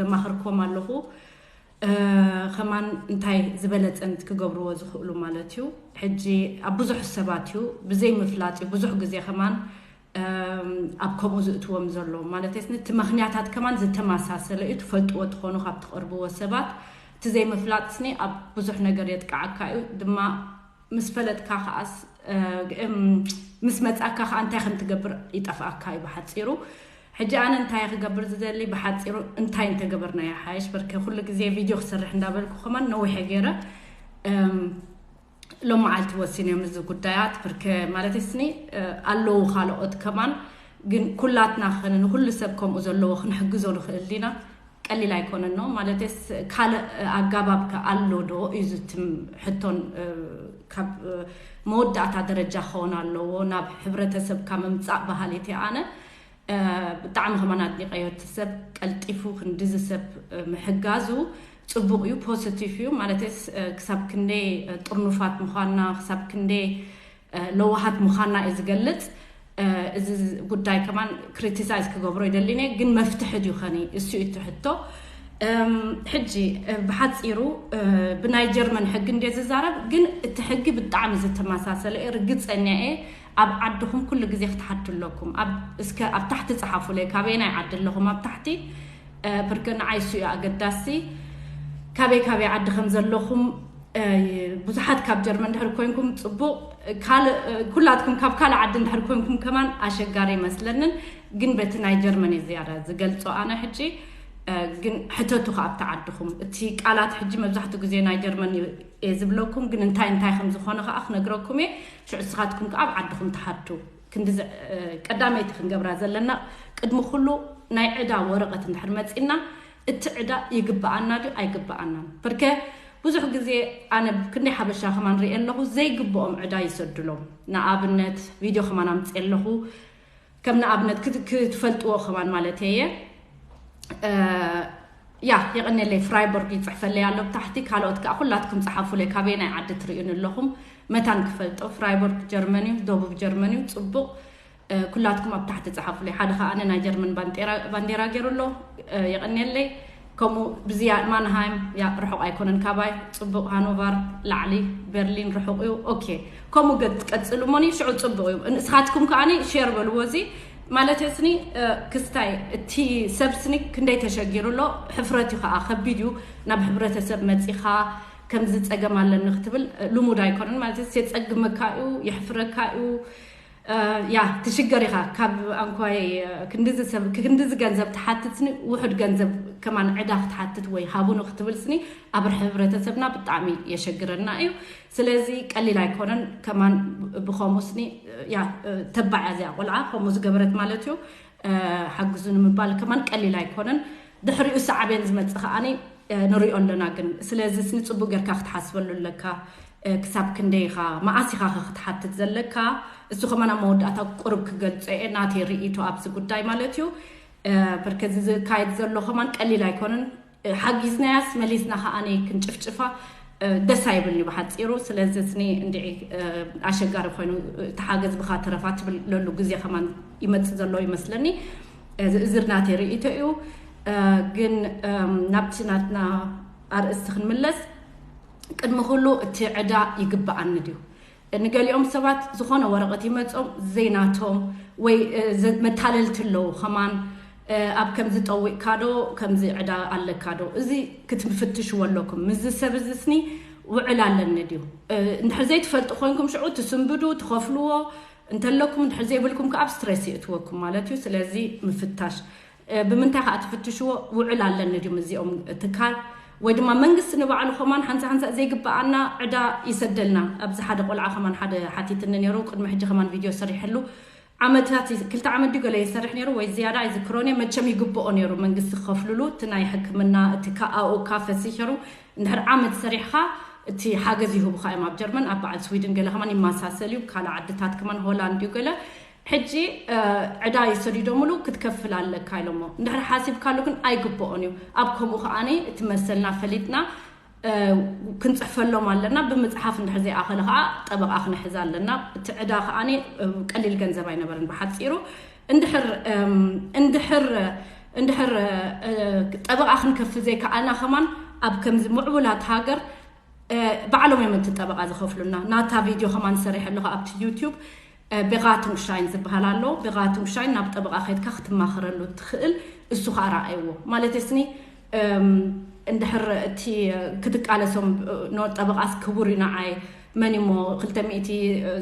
ዘማኽርኩም ኣለኹ። እ፣ ከማን እንታይ ዝበለጸ ክገብርዎ ዝኽእሉ ማለት እዩ። ሕጂ ኣብ ብዙሕ ሰባት እዩ፣ ብዘይ ምፍላጥ እዩ። ብዙሕ ግዜ ከማን፣ እም፣ ኣብ ከምኡ ዝእትዎም ዘሎ ማለት እዩ። እቲ ምኽንያታት ከማን ዝተመሳሰለ እዩ። ትፈልጥዎ ትኾኑ ካብ ትቐርብዎ ሰባት፣ እቲ ዘይምፍላጥ ስኒ ኣብ ብዙሕ ነገር የጥቅዓካ እዩ። ድማ ምስ ፈለጥካ ከኣስ፣ እ፣ እም፣ ምስ መጻካ ከኣ እንታይ ከም ትገብር ይጠፍኣካ እዩ ብሓጺሩ። ሕጂ ኣነ እንታይ ክገብር ዝደሊ፣ ብሓጺሩ እንታይ እንተገበርና ይሓይሽ። በርከ ኩሉ ግዜ ቪድዮ ክሰርሕ እንዳበልኩ ከማን ነዊሐ ገይረ፣ እም፣ ሎም መዓልቲ ወሲነ እዮም እዚ ጉዳያት። በርከ ማለት ስኒ፣ እ፣ ኣለዉ ካልኦት ከማን፣ ግን ኩላትና ኸነ ንኩሉ ሰብ ከምኡ ዘለዎ ክንሕግዞ ንኽእል ዲና? ቀሊል ኣይኮነን ነው። ማለትስ ካልእ ኣጋባብ ከ ኣሎ ዶ እዩ ዝትም ሕቶን፣ እ፣ ካብ፣ እ፣ መወዳእታ ደረጃ ክኸውን ኣለዎ። ናብ ሕብረተሰብካ ምምጻእ ባህሊት እየ ኣነ። እ፣ ብጣዕሚ ከማን ኣድኒቀዮ። እቲ ሰብ ቀልጢፉ ክንድዚ ሰብ፣ እ፣ ምሕጋዙ ጽቡቕ እዩ፣ ፖዚቲቭ እዩ። ማለትስ፣ እ፣ ክሳብ ክንደይ፣ እ፣ ጥርኑፋት ምዃንና፣ ክሳብ ክንደይ፣ እ፣ ለዋሃት ምዃንና እዩ ዝገልጽ። እ፣ እዚ ጉዳይ ከማን ክሪቲሳይዝ ክገብሮ ይደሊነ፣ ግን መፍትሒ ድዩ ኸኒ? እሱ እዩ እቲ ሕቶ። እም፣ ሕጂ፣ እ፣ ብሓጺሩ፣ እ፣ ብናይ ጀርመን ሕጊ እንደ ዝዛረብ፣ ግን እቲ ሕጊ ብጣዕሚ ዝተመሳሰለ እዩ። ርግጸኛ እየ፣ ኣብ ዓድኹም ኩሉ ግዜ ክትሓቱ ኣለኩም። ኣብ፣ እስከ ኣብ ታሕቲ ጸሓፉለይ፣ ካበየናይ ዓዲ ኣለኹም ኣብ ታሕቲ? እ፣ ብርክ ንዓይ እሱ እዩ ኣገዳሲ። ካበይ ካበይ ዓዲ ከም ዘለኹም፣ እ፣ ብዙሓት ካብ ጀርመን እንድሕር ኮይንኩም ጽቡቕ፣ ካልእ፣ እ፣ ኩላትኩም ካብ ካልእ ዓዲ እንድሕር ኮይንኩም ከማን ኣሸጋሪ ይመስለንን፣ ግን በቲ ናይ ጀርመን እየ ዝያዳ ዝገልጾ ኣነ ሕጂ። እ፣ ግን ሕተቱ ከኣ ኣብቲ ዓድኹም። እቲ ቃላት ሕጂ መብዛሕትኡ ግዜ ናይ ጀርመን እዩ እየ ዝብለኩም፣ ግን እንታይ እንታይ ከም ዝኾነ ከኣ ክነግረኩም እየ። ሽዑ ንስኻትኩም ከኣ ኣብ ዓድኹም ትሓቱ። ክንዲ ዝ-፣ እ፣ ቀዳመይቲ ክንገብራ ዘለና፣ ቅድሚ ኩሉ ናይ ዕዳ ወረቐት እንድሕር መጺና፣ እቲ ዕዳ ይግብኣና ድዩ ኣይግብኣናን? በርከ ብዙሕ ግዜ ኣነ ክንደይ ሓበሻ ከማን ርኢ ኣለኹ፣ ዘይግብኦም ዕዳ ይሰዱሎም። ንኣብነት ቪድዮ ከማን ኣምጽእ ኣለኹ፣ ከም ንኣብነት ክት-፣ ክትፈልጥዎ ከማን ማለት እየ። እ፣ ያ፣ የቐንየለይ፣ ፍራይቦርግ ይጽሕፈለይ ኣሎ ብታሕቲ። ካልኦት ከኣ ኩላትኩም ጸሓፉለይ፣ ካበየናይ ዓዲ ትርእዩኒ ኣለኹም? መታን ክፈልጦ። ፍራይቦርግ ጀርመን እዩ፣ ደቡብ ጀርመን እዩ። ጽቡቕ። እ፣ ኩላትኩም ኣብ ታሕቲ ጸሓፉለይ። ሓደ ከኣ ኣነ ናይ ጀርመን ባንዴራ፣ ባንዴራ ገይሩ ኣሎ። እ፣ የቐንየለይ። ከምኡ ብዝያ-፣ ማንሃይም፣ ያ፣ ርሑቕ ኣይኮነን ካባይ። ጽቡቕ። ሃኖቨር ላዕሊ፣ በርሊን ርሑቕ እዩ። ኦኬ። ከምኡ ገ-፣ ቀጽሉ እሞኒ፣ ሽዑ ጽቡቕ እዩ። ንስኻትኩም ከኣኒ ሼር በልዎ እዚ። ማለት ስኒ፣ እ፣ ክስታይ እቲ ሰብ ስኒ ክንደይ ተሸጊሩ ኣሎ፣ ሕፍረት እዩ ከኣ፣ ከቢድ እዩ። ናብ ሕብረተሰብ መጺኻ ከምዚ ጸገም ኣለኒ ክትብል፣ እ፣ ልሙድ ኣይኮነን። ማለት የጸግመካ እዩ፣ የሕፍረካ እዩ። እ፣ ያ፣ ትሽገር ኢኻ። ካብ ኣንኳይ፣ እ፣ ክንድዚ ሰብ፣ ክንድዚ ገንዘብ ትሓትት ስኒ፣ ውሑድ ገንዘብ ከማን ዕዳ ክትሓትት ወይ ሃቡኒ ክትብል ስኒ፣ ኣብ ሕብረተሰብና ብጣዕሚ የሸግረና እዩ። ስለዚ ቀሊል ኣይኮነን። ከማን ብኸምኡ ስኒ፣ እ፣ ያ፣ እ፣ ተባዕ እያ እዚኣ ቆልዓ፣ ከምኡ ዝገበረት ማለት እዩ። እ፣ ሓግዙ ንምባል ከማን ቀሊል ኣይኮነን። ድሕሪኡ ሳዕቤን ዝመጽእ ከኣኒ፣ እ፣ ንሪኦ ኣለና። ግን ስለዚ ስኒ ጽቡቅ ጌርካ ክትሓስበሉ ኣለካ። እ፣ ክሳብ ክንደይ ኢኻ፣ መኣስ ኢኻ ከ ክትሓትት ዘለካ? እሱ ከማን ኣብ መወዳእታ ቁሩብ ክገልጾ እየ፣ ናተይ ርእይቶ ኣብዚ ጉዳይ ማለት እዩ። እ፣ በርከዚ ዝካየድ ዘሎ ከማን ቀሊል ኣይኮነን። እ፣ ሓጊዝናያስ መሊስና ከኣኒ ክንጭፍጭፋ፣ እ፣ ደስ ኣይብልኒ ብሓጺሩ። ስለዚ ስኒ እንድዒ፣ እ፣ ኣሸጋሪ ኮይኑ፣ እ፣ ተሓገዝ ብኻ ተረፋ ትብል ለሉ ግዜ ከማን ይመጽእ ዘሎ ይመስለኒ። እዚ፣ እዚ ናተይ ርእይቶ እዩ። እ፣ ግን፣ እም፣ ናብቲ ናትና ኣርእስቲ ክንምለስ፣ ቅድሚ ኩሉ እቲ ዕዳ ይግብኣኒ ድዩ? ንገሊኦም ሰባት ዝኾነ ወረቐት ይመጾም ዘይናቶም ወይ፣ እ፣ ዘ-፣ መታለልቲ ኣለዉ። ከማን፣ እ፣ ኣብ ከምዚ ጠዊቕካ ዶ ከምዚ ዕዳ ኣለካ ዶ? እዚ ክትፍትሽዎ ኣለኩም። ምስዚ ሰብ እዚ ስኒ ውዕል ኣለኒ ድዩ? እ፣ እንድሕር ዘይትፈልጡ ኮይንኩም ሽዑ ትስንብዱ፣ ትኸፍልዎ እንተለኩም፣ እንድሕር ዘይብልኩም ከኣ ኣብ ስትሬስ የእትወኩም ማለት እዩ። ስለዚ ምፍታሽ። እ፣ ብምንታይ ከኣ ትፍትሽዎ? ውዕል ኣለኒ ድዩ ምስዚኦም ትካል? ወይ ድማ መንግስቲ ንባዕሉ ከማን ሓንሳ ሓንሳ ዘይግብኣና ዕዳ ይሰደልና። ኣብዚ ሓደ ቆልዓ ከማን ሓደ ሓቲትኒ ነይሩ፣ ቅድሚ ሕጂ ከማን ቪድዮ ሰሪሐሉ። ዓመታት ይ-፣ ክልተ ዓመት ድዩ ገለ ይሰርሕ ነይሩ ወይ ዝያዳ ኣይዝክሮን እየ። መቸም ይግብኦ ነይሩ መንግስቲ ክኸፍልሉ፣ እቲ ናይ ሕክምና፣ እቲ ከኣኡ ካፈ ሲሸሩ። እንድሕር ዓመት ሰሪሕኻ እቲ ሓገዝ ይህቡኻ እዮም ኣብ ጀርመን። ኣብ በዓል ስዊድን ገለ ከማን ይመሳሰል እዩ፣ ካልእ ዓድታት ከማን ሆላንድ እዩ ገለ። ሕጂ፣ እ፣ ዕዳ ይሰዲዶምሉ ክትከፍል ኣለካ ኢሎሞ። እንድሕር ሓሲብካሉ ግን ኣይግብኦን እዩ። ኣብ ከምኡ ከኣኒ እቲ መሰልና ፈሊጥና፣ እ፣ ክንጽሕፈሎም ኣለና። ብምጽሓፍ እንድሕር ዘይኣኸለ ከኣ ጠበቓ ክንሕዝ ኣለና። እቲ ዕዳ ከኣኒ፣ እ፣ ቀሊል ገንዘብ ኣይነበረን ብሓጺሩ። እንድሕር፣ እም፣ እንድሕር እንድሕር ጠበቓ ክንከፍል ዘይከኣልና ከማን ኣብ ከምዚ ምዕቡላት ሃገር ባዕሎም እዮም እቲ ጠበቓ ዝኸፍሉና። ናታ ቪድዮ ከማን ሰሪሐ ኣለኹ ኣብቲ ዩቲዩብ። ቤጋቱንግሻይን ዝበሃል ኣሎ። ቤጋቱንግሻይን ናብ ጠበቓ ከይድካ ክትማኸረሉ ትኽእል። እሱ ከዓ ረኣይዎ ማለት ስኒ እንድሕር እቲ ክትቃለሶም ኖ ጠበቓስ ክቡር እዩ ንዓይ መን እሞ ክልተ ሚእቲ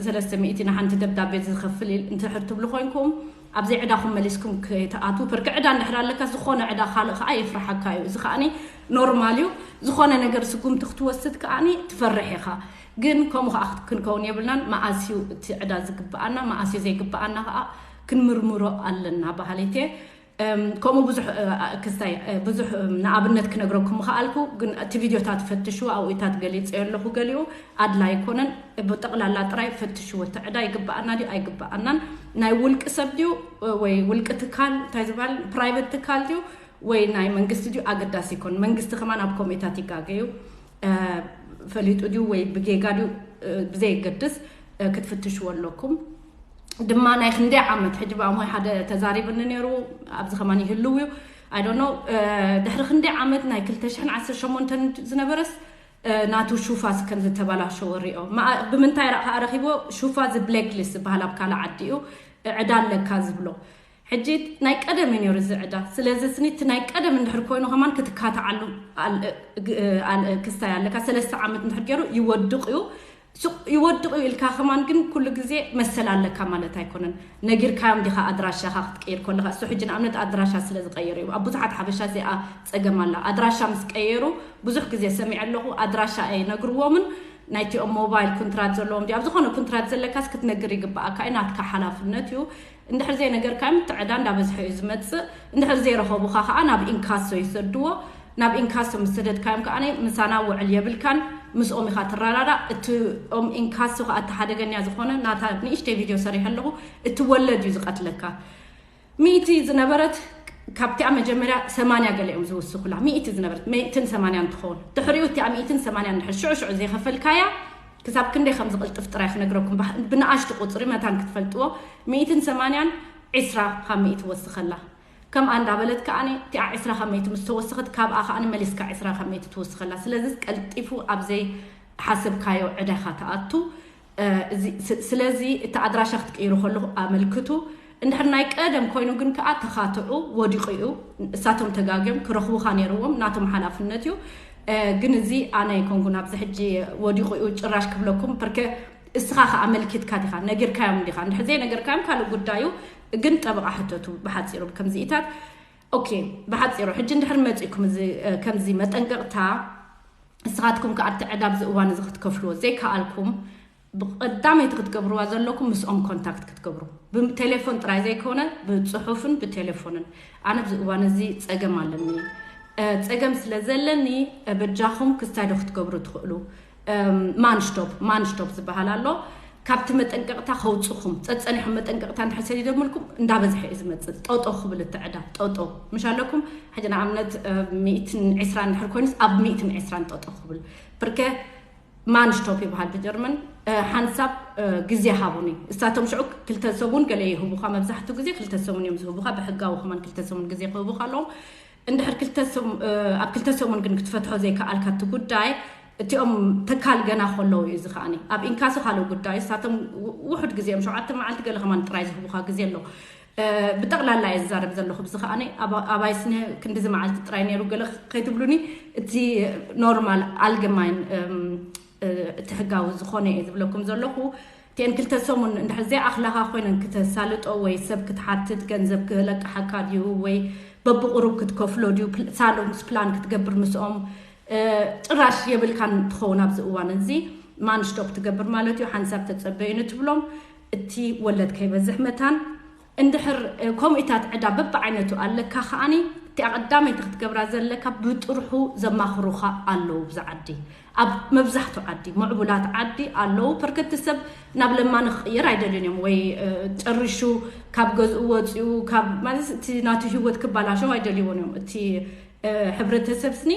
ሰለስተ ሚእቲ ንሓንቲ ደብዳቤ ዝኸፍል እንድሕር ትብሉ ኮይንኩም ኣብዚ ዕዳኹም መሊስኩም ከይትኣትዉ ፐርክ ዕዳ እንድሕር ኣለካ ዝኾነ ዕዳ ካልእ ከዓ የፍርሓካ እዩ። እዚ ከዓኒ ኖርማል እዩ። ዝኾነ ነገር ስጉምቲ ክትወስድ ከዓኒ ትፈርሕ ኢኻ። ግን ከምኡ ከዓ ክንከውን የብልናን። መኣስ እዩ እቲ ዕዳ ዝግብኣና መኣስ እዩ ዘይግብኣና ከዓ ክንምርምሮ ኣለና በሃሊት እየ። ከምኡ ብዙሕ ክስታይ ብዙሕ ንኣብነት ክነግረኩም ምኽኣልኩ። ግን እቲ ቪድዮታት ፈትሽዎ ኣብኡታት ገሊፀዮ ኣለኹ። ገሊኡ ኣድላይ ኣይኮነን። ብጠቕላላ ጥራይ ፈትሽዎ። እቲ ዕዳ ይግብኣና ድዩ ኣይግብኣናን? ናይ ውልቂ ሰብ ድዩ ወይ ውልቂ ትካል እንታይ ዝበሃል ፕራይቨት ትካል ድዩ ወይ ናይ መንግስቲ ድዩ ኣገዳሲ ይኮን። መንግስቲ ከማን ኣብ ኮሚታት ይጋገዩ ፈሊጡ ድዩ ወይ ብጌጋ ድዩ ብዘየገድስ ክትፍትሽዎ ኣለኩም። ድማ ናይ ክንደይ ዓመት ሕጂ ብኣሞ ሓደ ተዛሪብኒ ነይሩ ኣብዚ ከማን ይህልው እዩ። I don't know ድሕሪ ክንደይ ዓመት ናይ ክልተ ሽሕን ዓሰርተ ሸሞንተን ዝነበረስ ናቱ ሹፋ ከም ዝተባላሸወ ሪኦ። ብምንታይ ራ ረኪቦ ሹፋ እዚ ብሌክ ሊስት ዝበሃል ኣብ ካልእ ዓዲ እዩ ዕዳ ኣለካ ዝብሎ። ሕጂ ናይ ቀደም እዩ ነይሩ እዚ ዕዳ። ስለዚ ስኒ እቲ ናይ ቀደም እንድሕር ኮይኑ ከማን ክትካትዓሉ ክስታይ ኣለካ። ሰለስተ ዓመት እንድሕር ገይሩ ይወድቕ እዩ። ይወድቕ እዩ ኢልካ ከማን ግን ኩሉ ግዜ መሰል ኣለካ ማለት ኣይኮነን። ነጊርካዮም ዲኻ ኣድራሻኻ ክትቀይር ከለኻ እሱ ሕጂ ንኣብነት ኣድራሻ ስለ ዝቀየሩ እዩ። ኣብ ብዙሓት ሓበሻ እዚኣ ፀገም ኣላ። ኣድራሻ ምስ ቀየሩ ብዙሕ ግዜ ሰሚዐ ኣለኹ። ኣድራሻ ኣይነግርዎምን ናይቲኦም ሞባይል ኩንትራት ዘለዎም ድዩ ኣብ ዝኾነ ኩንትራት ዘለካስ ክትነግር ይግብኣካ እዩ። ናትካ ሓላፍነት እዩ። እንድሕር ዘይነገርካዮም እቲ ዕዳ እንዳበዝሐ እዩ ዝመፅእ። እንድሕር ዘይረኸቡኻ ከዓ ናብ ኢንካሶ ይሰድዎ። ናብ ኢንካሶ ምስ ሰደድካዮም ከዓ ምሳና ውዕል የብልካን። ምስኦም ኢኻ ትረዳዳእ። እቲኦም ኢንካሶ ከዓ እቲ ሓደገኛ ዝኾነ ናታ ንእሽተይ ቪድዮ ሰሪሐ ኣለኹ። እቲ ወለድ እዩ ዝቐትለካ። ሚእቲ ዝነበረት ካብቲኣ መጀመርያ ሰማንያ ገለ እዮም ዝውስኹላ። ሚእቲ ዝነበረት ሚእትን ሰማንያን ትኸውን። ድሕሪኡ እቲኣ ሚእትን ሰማንያን ድሕር ሽዑ ሽዑ ዘይኸፈልካያ ክሳብ ክንደይ ከም ዝቕልጥፍ ጥራይ ክነግረኩም ብንኣሽቱ ቁፅሪ መታን ክትፈልጥዎ። ሚእትን ሰማንያን ዒስራ ካብ ሚእቲ ወስኸላ። ከምኣ እንዳበለት ከዓኒ እቲኣ ዒስራ ካብ ሚእቲ ምስ ተወሰኸት ካብኣ ከዓኒ መሊስካ ዒስራ ካብ ሚእቲ ትውስኸላ። ስለዚ ቀልጢፉ ኣብ ዘይሓሰብካዮ ዕዳኻ ትኣቱ። ስለዚ እቲ ኣድራሻ ክትቅይሩ ከለኹ ኣመልክቱ። እንድሕር ናይ ቀደም ኮይኑ ግን ከዓ ተኻትዑ ወዲቑ እዩ። እሳቶም ተጋግዮም ክረኽቡኻ ነይርዎም ናቶም ሓላፍነት እዩ። ግን እዚ ኣነ ኣይኮንኩን ኣብዚ ሕጂ ወዲቑ እዩ ጭራሽ ክብለኩም ፐርከ እስኻ ከዓ ኣመልኪትካ ዲኻ ነጊርካዮም ዲኻ እንድሕር ዘይነገርካዮም ካልእ ጉዳዩ። ግን ጠበቓ ሕተቱ ብሓፂሩ ከምዚኢታት ኦኬ። ብሓፂሩ ሕጂ እንድሕር መፂእኩም ከምዚ መጠንቀቕታ እስኻትኩም ከዓ እቲ ዕዳ ኣብዚ እዋን እዚ ክትከፍልዎ ዘይከኣልኩም ብቐዳመይቲ ክትገብርዋ ዘለኩም ምስኦም ኮንታክት ክትገብሩ ብቴሌፎን ጥራይ ዘይኮነ ብፅሑፍን ብቴሌፎንን። ኣነ ኣብዚ እዋን እዚ ፀገም ኣለኒ። ፀገም ስለ ዘለኒ በጃኹም ክስታይ ዶ ክትገብሩ ትኽእሉ? ማንሽቶፕ ማንሽቶፕ ዝበሃል ኣሎ። ካብቲ መጠንቀቕታ ከውፅኹም ፀፀኒሖም መጠንቀቕታ እንድሕር ሰዲዶምልኩም እንዳበዝሐ እዩ ዝመፅእ። ጠጦ ክብል እቲ ዕዳ ጠጦ ምሽ ኣለኩም። ሕጂ ንኣብነት ሚእትን ዕስራን እንድሕር ኮይኑስ ኣብ ሚእትን ዕስራን ጠጦ ክብል ብርከ ማንሽቶፕ ይበሃል ብጀርመን። ሓንሳብ ግዜ ሃቡኒ። እሳቶም ሽዑ ክልተ ሰሙን ገለ ይህቡኻ። መብዛሕትኡ ግዜ ክልተ ሰሙን እዮም ዝህቡኻ። ብሕጋዊ ከማን ክልተ ሰሙን ግዜ ክህቡኻ ኣለዎም። እንድሕር ክልተ ሰሙ- ኣብ ክልተ ሰሙን ግን ክትፈትሖ ዘይከኣልካ እቲ ጉዳይ እቲኦም ተካል ገና ከለዉ እዩ። እዚ ከዓኒ ኣብ ኢንካሶ ካልእ ጉዳይ እሳቶም ውሑድ ግዜ እዮም። ሸውዓተ መዓልቲ ገለ ከማን ጥራይ ዝህቡኻ ግዜ ኣሎ። ብጠቕላላ እየ ዝዛረብ ዘለኹ። ብዚ ከዓኒ ኣባይ ስነ ክንዲዚ መዓልቲ ጥራይ ነይሩ ገለ ከይትብሉኒ። እቲ ኖርማል ኣልገማይን እቲ ሕጋዊ ዝኾነ እየ ዝብለኩም ዘለኹ። እቲአን ክልተ ሰሙን እንድሕር ዘይኣኽላኻ ኮይነን ክተሳልጦ ወይ ሰብ ክትሓትት ገንዘብ ክለቅሓካ ድዩ ወይ በብቕሩብ ክትከፍሎ ድዩ ሳሎንስ ፕላን ክትገብር ምስኦም ጭራሽ የብልካን ትኸውን ኣብዚ እዋን እዚ ማንሽቶፕ ትገብር ማለት እዩ። ሓንሳብ ተጸበዩኒ ትብሎም። እቲ ወለድ ከይበዝሕ መታን እንድሕር ከምኡታት ዕዳ በብዓይነቱ ኣለካ ከዓኒ እቲኣ ቀዳመይቲ ክትገብራ ዘለካ ብጥርሑ ዘማኽሩኻ ኣለዉ ብዛ ዓዲ ኣብ መብዛሕቱ ዓዲ ምዕቡላት ዓዲ ኣለዉ። ፐርከቲ ሰብ ናብ ለማኒ ክቕየር ኣይደልዩን እዮም ወይ ጨሪሹ ካብ ገዝኡ ወፂኡ ካብ ማለት እቲ ናቱ ህይወት ክባላሸው ኣይደልይዎን እዮም። እቲ ሕብረተሰብ ስኒ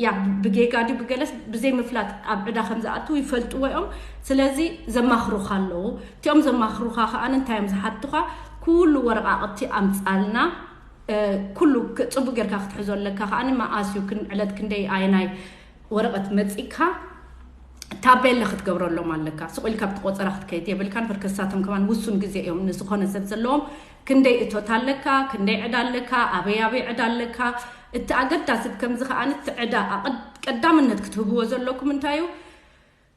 ያ ብጌጋ ድዩ ብገለስ ብዘይ ምፍላጥ ኣብ ዕዳ ከም ዝኣትው ይፈልጥዎ እዮም። ስለዚ ዘማኽሩኻ ኣለዉ። እቲኦም ዘማኽሩኻ ከዓ እንታይ እዮም ዝሓቱኻ? ኩሉ ወረቃቅቲ ኣምፃልና ኩሉ ጽቡቅ ጌርካ ክትሕዞ ኣለካ። ከኣ መኣስ እዩ ዕለት ክንደይ ኣየናይ ወረቐት መጺካ ታቤላ ክትገብረሎም ኣለካ። ስቕ ኢልካ ብቲ ቆጸራ ክትከይድ የብልካን። በርከሳቶም ከማን ውሱን ግዜ እዮም ንዝኾነ ሰብ ዘለዎም። ክንደይ እቶት ኣለካ፣ ክንደይ ዕዳ ኣለካ፣ ኣበይ ኣበይ ዕዳ ኣለካ። እቲ ኣገዳሲ ከምዚ ከኣ እቲ ዕዳ ቀዳምነት ክትህብዎ ዘለኩም እንታይ እዩ?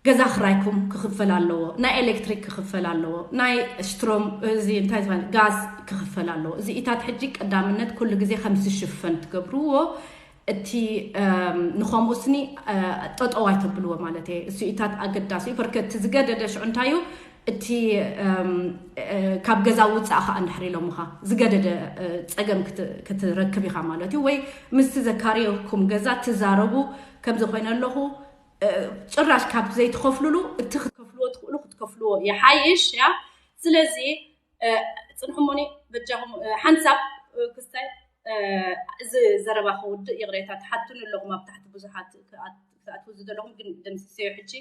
ገዛ ክራይኩም ክኽፈል ኣለዎ፣ ናይ ኤሌክትሪክ ክኽፈል ኣለዎ፣ ናይ ሽትሮም እዚ እንታይ ዝበሃል ጋዝ ክኽፈል ኣለዎ። እዚ ኢታት ሕጂ ቀዳምነት ኩሉ ግዜ ከም ዝሽፈን ትገብርዎ። እቲ ንኸምኡ ስኒ ጠጠው ኣይተብልዎ ማለት እየ። እሱ ኢታት ኣገዳሲ እዩ። በርከ እቲ ዝገደደ ሽዑ እንታይ እዩ? እቲ ካብ ገዛ ውፃእ ከዓ እንድሕር ኢሎምኻ ዝገደደ ፀገም ክትረክብ ኢኻ ማለት እዩ። ወይ ምስቲ ዘካርየኩም ገዛ ትዛረቡ፣ ከምዚ ኮይነ ኣለኹ ጭራሽ ካብ ዘይትኸፍሉሉ እቲ ክትከፍልዎ ትኽእሉ ክትከፍልዎ ይሓይሽ እያ። ስለዚ ፅንሕሞኒ በጃኹም ሓንሳብ ክስታይ እዚ ዘረባ ክውድእ ይቕሬታ ትሓቱኒ ኣለኹም። ኣብ ታሕቲ ብዙሓት ክትኣትዉ ዝደለኹም ግን ደምስሰዮ ሕጂ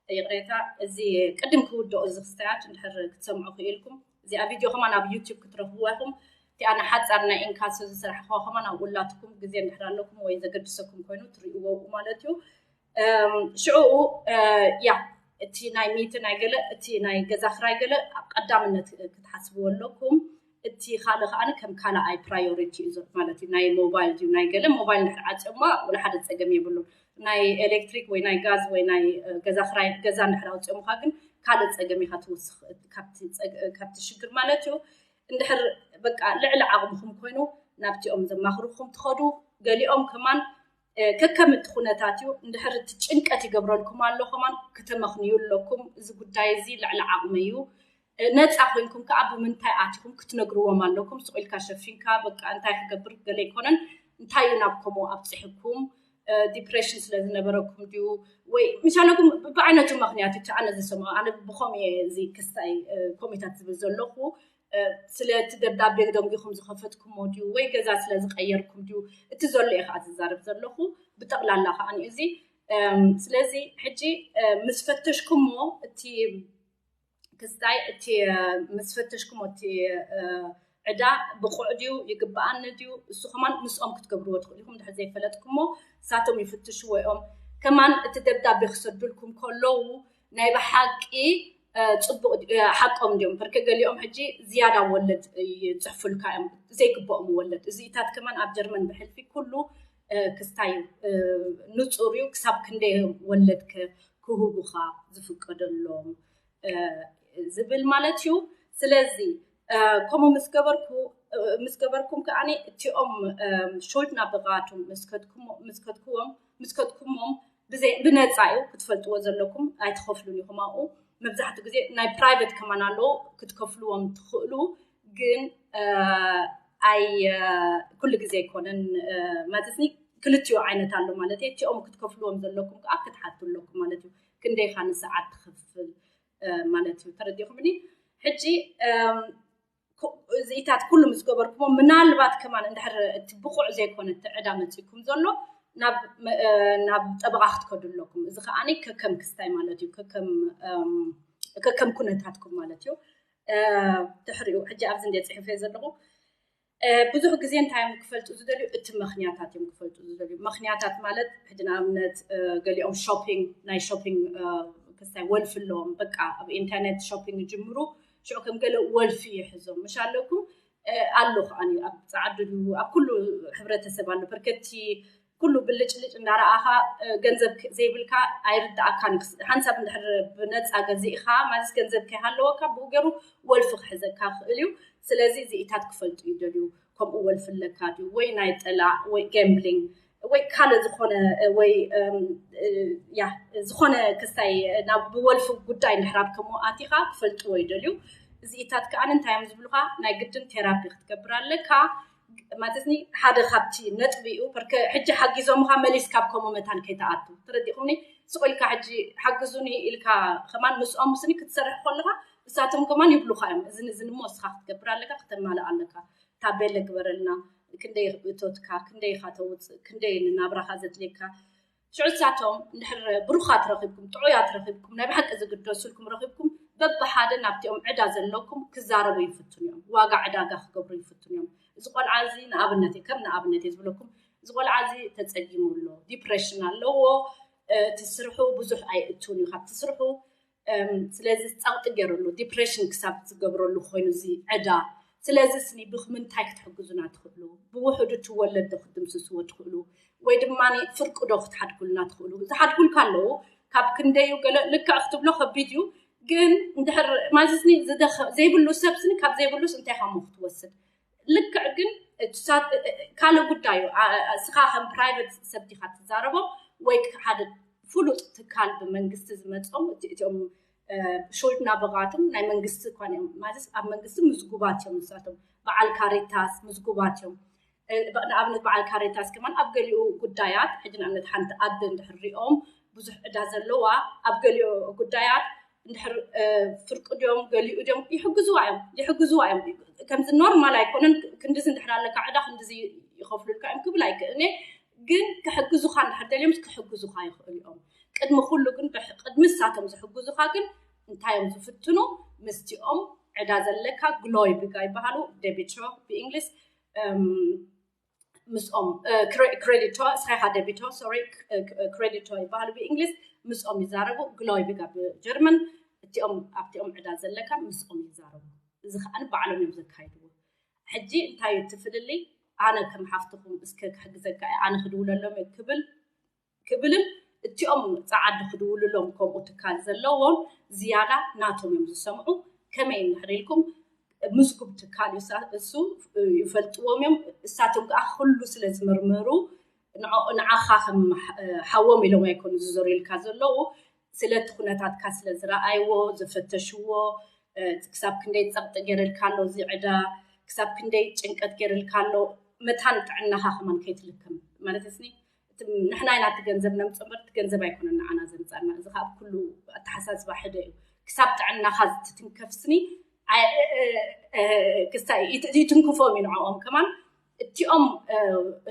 ይቕሬታ። እዚ ቅድም ክውድኦ እዚ ክስታያት እንድሕር ክትሰምዑ ክኢልኩም እዚኣ ቪድዮ ከማን ኣብ ዩቲዩብ ክትረኽብዋ ኢኹም። እቲኣ ንሓፃር ናይ ኢንካሶ ዝሰራሕኽዋ ከማን ኣብኡ ኣላትኩም ግዜ እንድሕር ኣለኩም ወይ ዘገድሰኩም ኮይኑ ትርእይዎ ኣብኡ ማለት እዩ። ሽዑኡ ያ እቲ ናይ ሚቲ ናይ ገለ እቲ ናይ ገዛ ክራይ ገለ ኣብ ቀዳምነት ክትሓስብዎ ኣለኩም። እቲ ካልእ ከኣ ከም ካልኣይ ፕራዮሪቲ እዩ ዘሎ ማለት እዩ። ናይ ሞባይል ድዩ ናይ ገለ ሞባይል እንድሕር ዓፅዮማ ወላ ሓደ ፀገም የብሉን። ናይ ኤሌክትሪክ ወይ ናይ ጋዝ ወይ ናይ ገዛ ክራይ ገዛ እንድሕር ኣውፅዮምካ ግን ካልእ ፀገም ኢኻ ትወስኽ ካብቲ ሽግር ማለት እዩ። እንድሕር በቃ ልዕሊ ዓቕምኹም ኮይኑ ናብቲኦም ዘማኽርኩም ትኸዱ። ገሊኦም ከማን ከከም እቲ ኩነታት እዩ። እንድሕር እቲ ጭንቀት ይገብረልኩም ኣሎ ከማን ክተመኽንዩ ኣለኩም። እዚ ጉዳይ እዚ ልዕሊ ዓቕሚ እዩ። ነፃ ኮይንኩም ከዓ ብምንታይ ኣቲኹም ክትነግርዎም ኣለኩም። ስቕ ኢልካ ሸፊንካ በቃ እንታይ ክገብር ገለ ኣይኮነን። እንታይ እዩ ናብ ከምኡ ኣብፅሕኩም? ዲፕሬሽን ስለ ዝነበረኩም ድዩ ወይ ምሻለኩም ብዓይነቱ ምክንያት እቲ ኣነ ዝሰምዖ ኣነ ብኸም እየ እዚ ክስታይ ኮሚታት ዝብል ዘለኹ ስለቲ ደብዳቤ ደንጊኹም ዝኸፈትኩሞ ድዩ ወይ ገዛ ስለ ዝቀየርኩም ድዩ እቲ ዘሎ እየ ከዓ ዝዛረብ ዘለኹ ብጠቕላላ ከዓ እዚ ስለዚ ሕጂ ምስ ፈተሽኩሞ እቲ ክስታይ እቲ ምስ ፈተሽኩሞ እቲ ዕዳ ብቑዕ ድዩ ይግብኣኒ ድዩ እሱ ከማን ምስኦም ክትገብርዎ ትኽእሉ ኢኹም ድሕር ዘይፈለጥኩሞ እሳቶም ይፍትሽዎ እዮም ከማን እቲ ደብዳቤ ክሰዱልኩም ከለዉ ናይ ብሓቂ ፅቡቅ ሓቆም እንዲዮም በርከ ገሊኦም ሕጂ ዝያዳ ወለድ ይፅሕፉልካ እዮም ዘይግብኦም ወለድ እዚኢታት ከማን ኣብ ጀርመን ብሕልፊ ኩሉ ክስታይ ንፁር እዩ ክሳብ ክንደይ ወለድ ክህቡኻ ዝፍቀደሎም ዝብል ማለት እዩ። ስለዚ ከምኡ ምስ ገበርኩ ምስ ገበርኩም ከዓኒ እቲኦም ሾልድ ናበቃቱም ምስ ከድኩዎም ምስ ከድኩሞም ብነፃ እዩ ክትፈልጥዎ ዘለኩም ኣይትኸፍሉን ኢኹም ኣብኡ መብዛሕትኡ ግዜ ናይ ፕራይቬት ከማን ኣለዉ ክትከፍልዎም ትኽእሉ ግን ኣይ ኩሉ ግዜ ኣይኮነን ማለት ክልትዮ ዓይነት ኣሎ ማለት እቲኦም ክትከፍልዎም ዘለኩም ከዓ ክትሓቱ ኣለኩም ማለት እዩ ክንደይካ ንሰዓት ትኸፍል ማለት እዩ ተረዲኹምኒ ሕጂ እዚኢታት ኩሉ ምስ ገበርኩሞ ምናልባት ከማን እንድሕር እቲ ብቑዕ ዘይኮነ እቲ ዕዳ መፂኩም ዘሎ ናብ ጠበቓ ክትከዱ ኣለኩም እዚ ከዓ ከከም ክስታይ ማለት እዩ ከከም ኩነታትኩም ማለት እዩ ድሕሪኡ ሕጂ ኣብዚ እንደ ፅሒፈ ዘለኹ ብዙሕ ግዜ እንታይ እዮም ክፈልጡ ዝደልዩ እቲ ምክንያታት እዮም ክፈልጡ ዝደልዩ ምክንያታት ማለት ሕጂ ንኣብነት ገሊኦም ሾፒንግ ናይ ሾፒንግ ክስታይ ወልፊ ኣለዎም በቃ ኣብ ኢንተርኔት ሾፒንግ ይጅምሩ ሽዑ ከም ገለ ወልፊ ይሕዞም ምሽ ኣለኩም ኣሎ ከዓ ኣብ ፀዓዱ ድዩ ኣብ ኩሉ ሕብረተሰብ ኣሎ በርከቲ ኩሉ ብልጭልጭ እንዳረኣኻ ገንዘብ ዘይብልካ ኣይርዳኣካን ሓንሳብ እንድሕር ብነፃ ገዚእኻ ማለት ገንዘብ ከይሃለወካ ብኡ ገይሩ ወልፊ ክሕዘካ ክእል እዩ ስለዚ እዚኢታት ክፈልጡ ይደልዩ ከምኡ ወልፊ ኣለካ ድዩ ወይ ናይ ጠላዕ ወይ ጋምብሊንግ ወይ ካልእ ዝኾነ ወይ ያ ዝኾነ ክስታይ ናብ ብወልፊ ጉዳይ እንድሕር ኣብ ከምኡ ኣቲኻ ክፈልጥዎ ይደልዩ እዚኢታት ከዓ እንታይ እዮም ዝብሉካ ናይ ግድን ቴራፒ ክትገብር ኣለካ ማለት ሓደ ካብቲ ነጥቢ እዩ በርከ ሕጂ ሓጊዞምካ መሊስ ካብ ከምኡ መታን ከይተኣቱ ተረዲኹምኒ ስቕ ኢልካ ሕጂ ሓግዙኒ ኢልካ ከማን ምስኦም ምስኒ ክትሰርሕ ከለካ እሳቶም ከማን ይብሉካ እዮም እዚ ንዝንሞ እስኻ ክትገብር ኣለካ ክተማልእ ኣለካ ታቤለ ግበረልና ክንደይ እቶትካ ክንደይ ኢካ ተውፅእ ክንደይ ንናብራካ ዘድልየካ ሽዑ ንሳቶም እንድሕር ብሩኻት ረኺብኩም ጥዑያት ረኺብኩም ናይ ብሓቂ ዝግደሱልኩም ረኺብኩም በብሓደ ናብቲኦም ዕዳ ዘለኩም ክዛረቡ ይፍትኑ እዮም ዋጋ ዕዳጋ ክገብሩ ይፍትኑ እዮም እዚ ቆልዓ እዚ ንኣብነት እየ ከም ንኣብነት እየ ዝብለኩም። እዚ ቆልዓ እዚ ተፀጊሙ ኣሎ፣ ዲፕሬሽን ኣለዎ። እቲ ስርሑ ብዙሕ ኣይእቱን እዩ ካብቲ ስርሑ። ስለዚ ፃውጢ ገይረሉ ዲፕሬሽን ክሳብ ዝገብረሉ ኮይኑ እዚ ዕዳ። ስለዚ ስኒ ብምንታይ ክትሕግዙና ትኽእሉ? ብውሕዱ እቲ ወለድ ዶ ክትድምስስዎ ትኽእሉ ወይ ድማ ፍርቂ ዶ ክትሓድጉልና ትኽእሉ? ዝሓድጉልካ ኣለዉ። ካብ ክንደዩ ገለ ልክዕ ክትብሎ ከቢድ እዩ። ግን እንድሕር ማለትስኒ ዘይብሉ ሰብ ስኒ ካብ ዘይብሉስ እንታይ ካሞ ክትወስድ? ልክዕ ግን ካልእ ጉዳይ እዩ። እስኻ ከም ፕራይቨት ሰብ ዲኻ ትዛረቦ ወይ ሓደ ፍሉጥ ትካል ብመንግስቲ ዝመፆም እቲኦም ሹልድና ብቓቶም ናይ መንግስቲ እኳ እዮም ማለት ኣብ መንግስቲ ምዝጉባት እዮም። ንሳቶም በዓል ካሪታስ ምዝጉባት እዮም። ንኣብነት በዓል ካሪታስ ከማን ኣብ ገሊኡ ጉዳያት ሕጂ ንኣብነት ሓንቲ ኣደ እንድሕር ሪኦም ብዙሕ ዕዳ ዘለዋ ኣብ ገሊኡ ጉዳያት እንድሕር ፍርቂ ድዮም ገሊኡ ድዮም ይሕግዝዋ እዮም ይሕግዝዋ እዮም። ከምዚ ኖርማል ኣይኮነን። ክንዲዚ እንድሕር ኣለካ ዕዳ ክንዲዚ ይኸፍሉልካ እዮም ክብል ኣይክእልኔ። ግን ክሕግዙኻ እንድሕር ደልዮም ክሕግዙኻ ይኽእሉ እዮም። ቅድሚ ኩሉ ግን ቅድሚ ንሳቶም ዝሕግዙኻ ግን እንታይ እዮም ዝፍትኑ? ምስቲኦም ዕዳ ዘለካ ግሎይ ብጋ ይበሃሉ፣ ደቢትሮ ብእንግሊዝ። ምስኦም ክሬዲቶ እስኻ ኢኻ ደቢቶ ሶሪ ክሬዲቶ ይበሃሉ ብእንግሊዝ። ምስኦም ይዛረቡ፣ ግሎይ ብጋ ብጀርመን። እቲኦም ኣብቲኦም ዕዳ ዘለካ ምስኦም ይዛረቡ። እዚ ከዓ ባዕሎም እዮም ዘካይድዎ። ሕጂ እንታይ እዩ እቲ ፍልልይ? ኣነ ከም ሓፍትኹም እስከ ክሕግዘካ እየ፣ ኣነ ክድውለሎም እየ ክብል ክብልን እቲኦም ፃዓዲ ክድውልሎም ከምኡ ትካል ዘለዎም ዝያዳ ናቶም እዮም ዝሰምዑ። ከመይ እንድሕር ኢልኩም ምዝጉብ ትካል እዩ እሱ ይፈልጥዎም እዮም። እሳቶም ከዓ ኩሉ ስለ ዝምርምሩ ንዓኻ ከም ሓዎም ኢሎም ኣይኮኑ ዝዞርልካ ዘለዉ። ስለቲ ኩነታትካ ስለ ዝረኣይዎ ዝፈተሽዎ ክሳብ ክንደይ ፀቕጢ ገይርልካ ኣሎ እዚ ዕዳ፣ ክሳብ ክንደይ ጭንቀት ገይርልካ ኣሎ። መታን ጥዕናኻ ከማን ከይትልከም ማለት ስኒ ንሕና ኢና እቲ ገንዘብ ነምፅእ እምበር እቲ ገንዘብ ኣይኮነን ንዓና ዘምፃና። እዚ ካብ ኩሉ ኣተሓሳስባ ሕደ እዩ። ክሳብ ጥዕናኻ ዝትትንከፍ ስኒ ክስታይ ይትንክፎም እዩ ንዕኦም ከማን። እቲኦም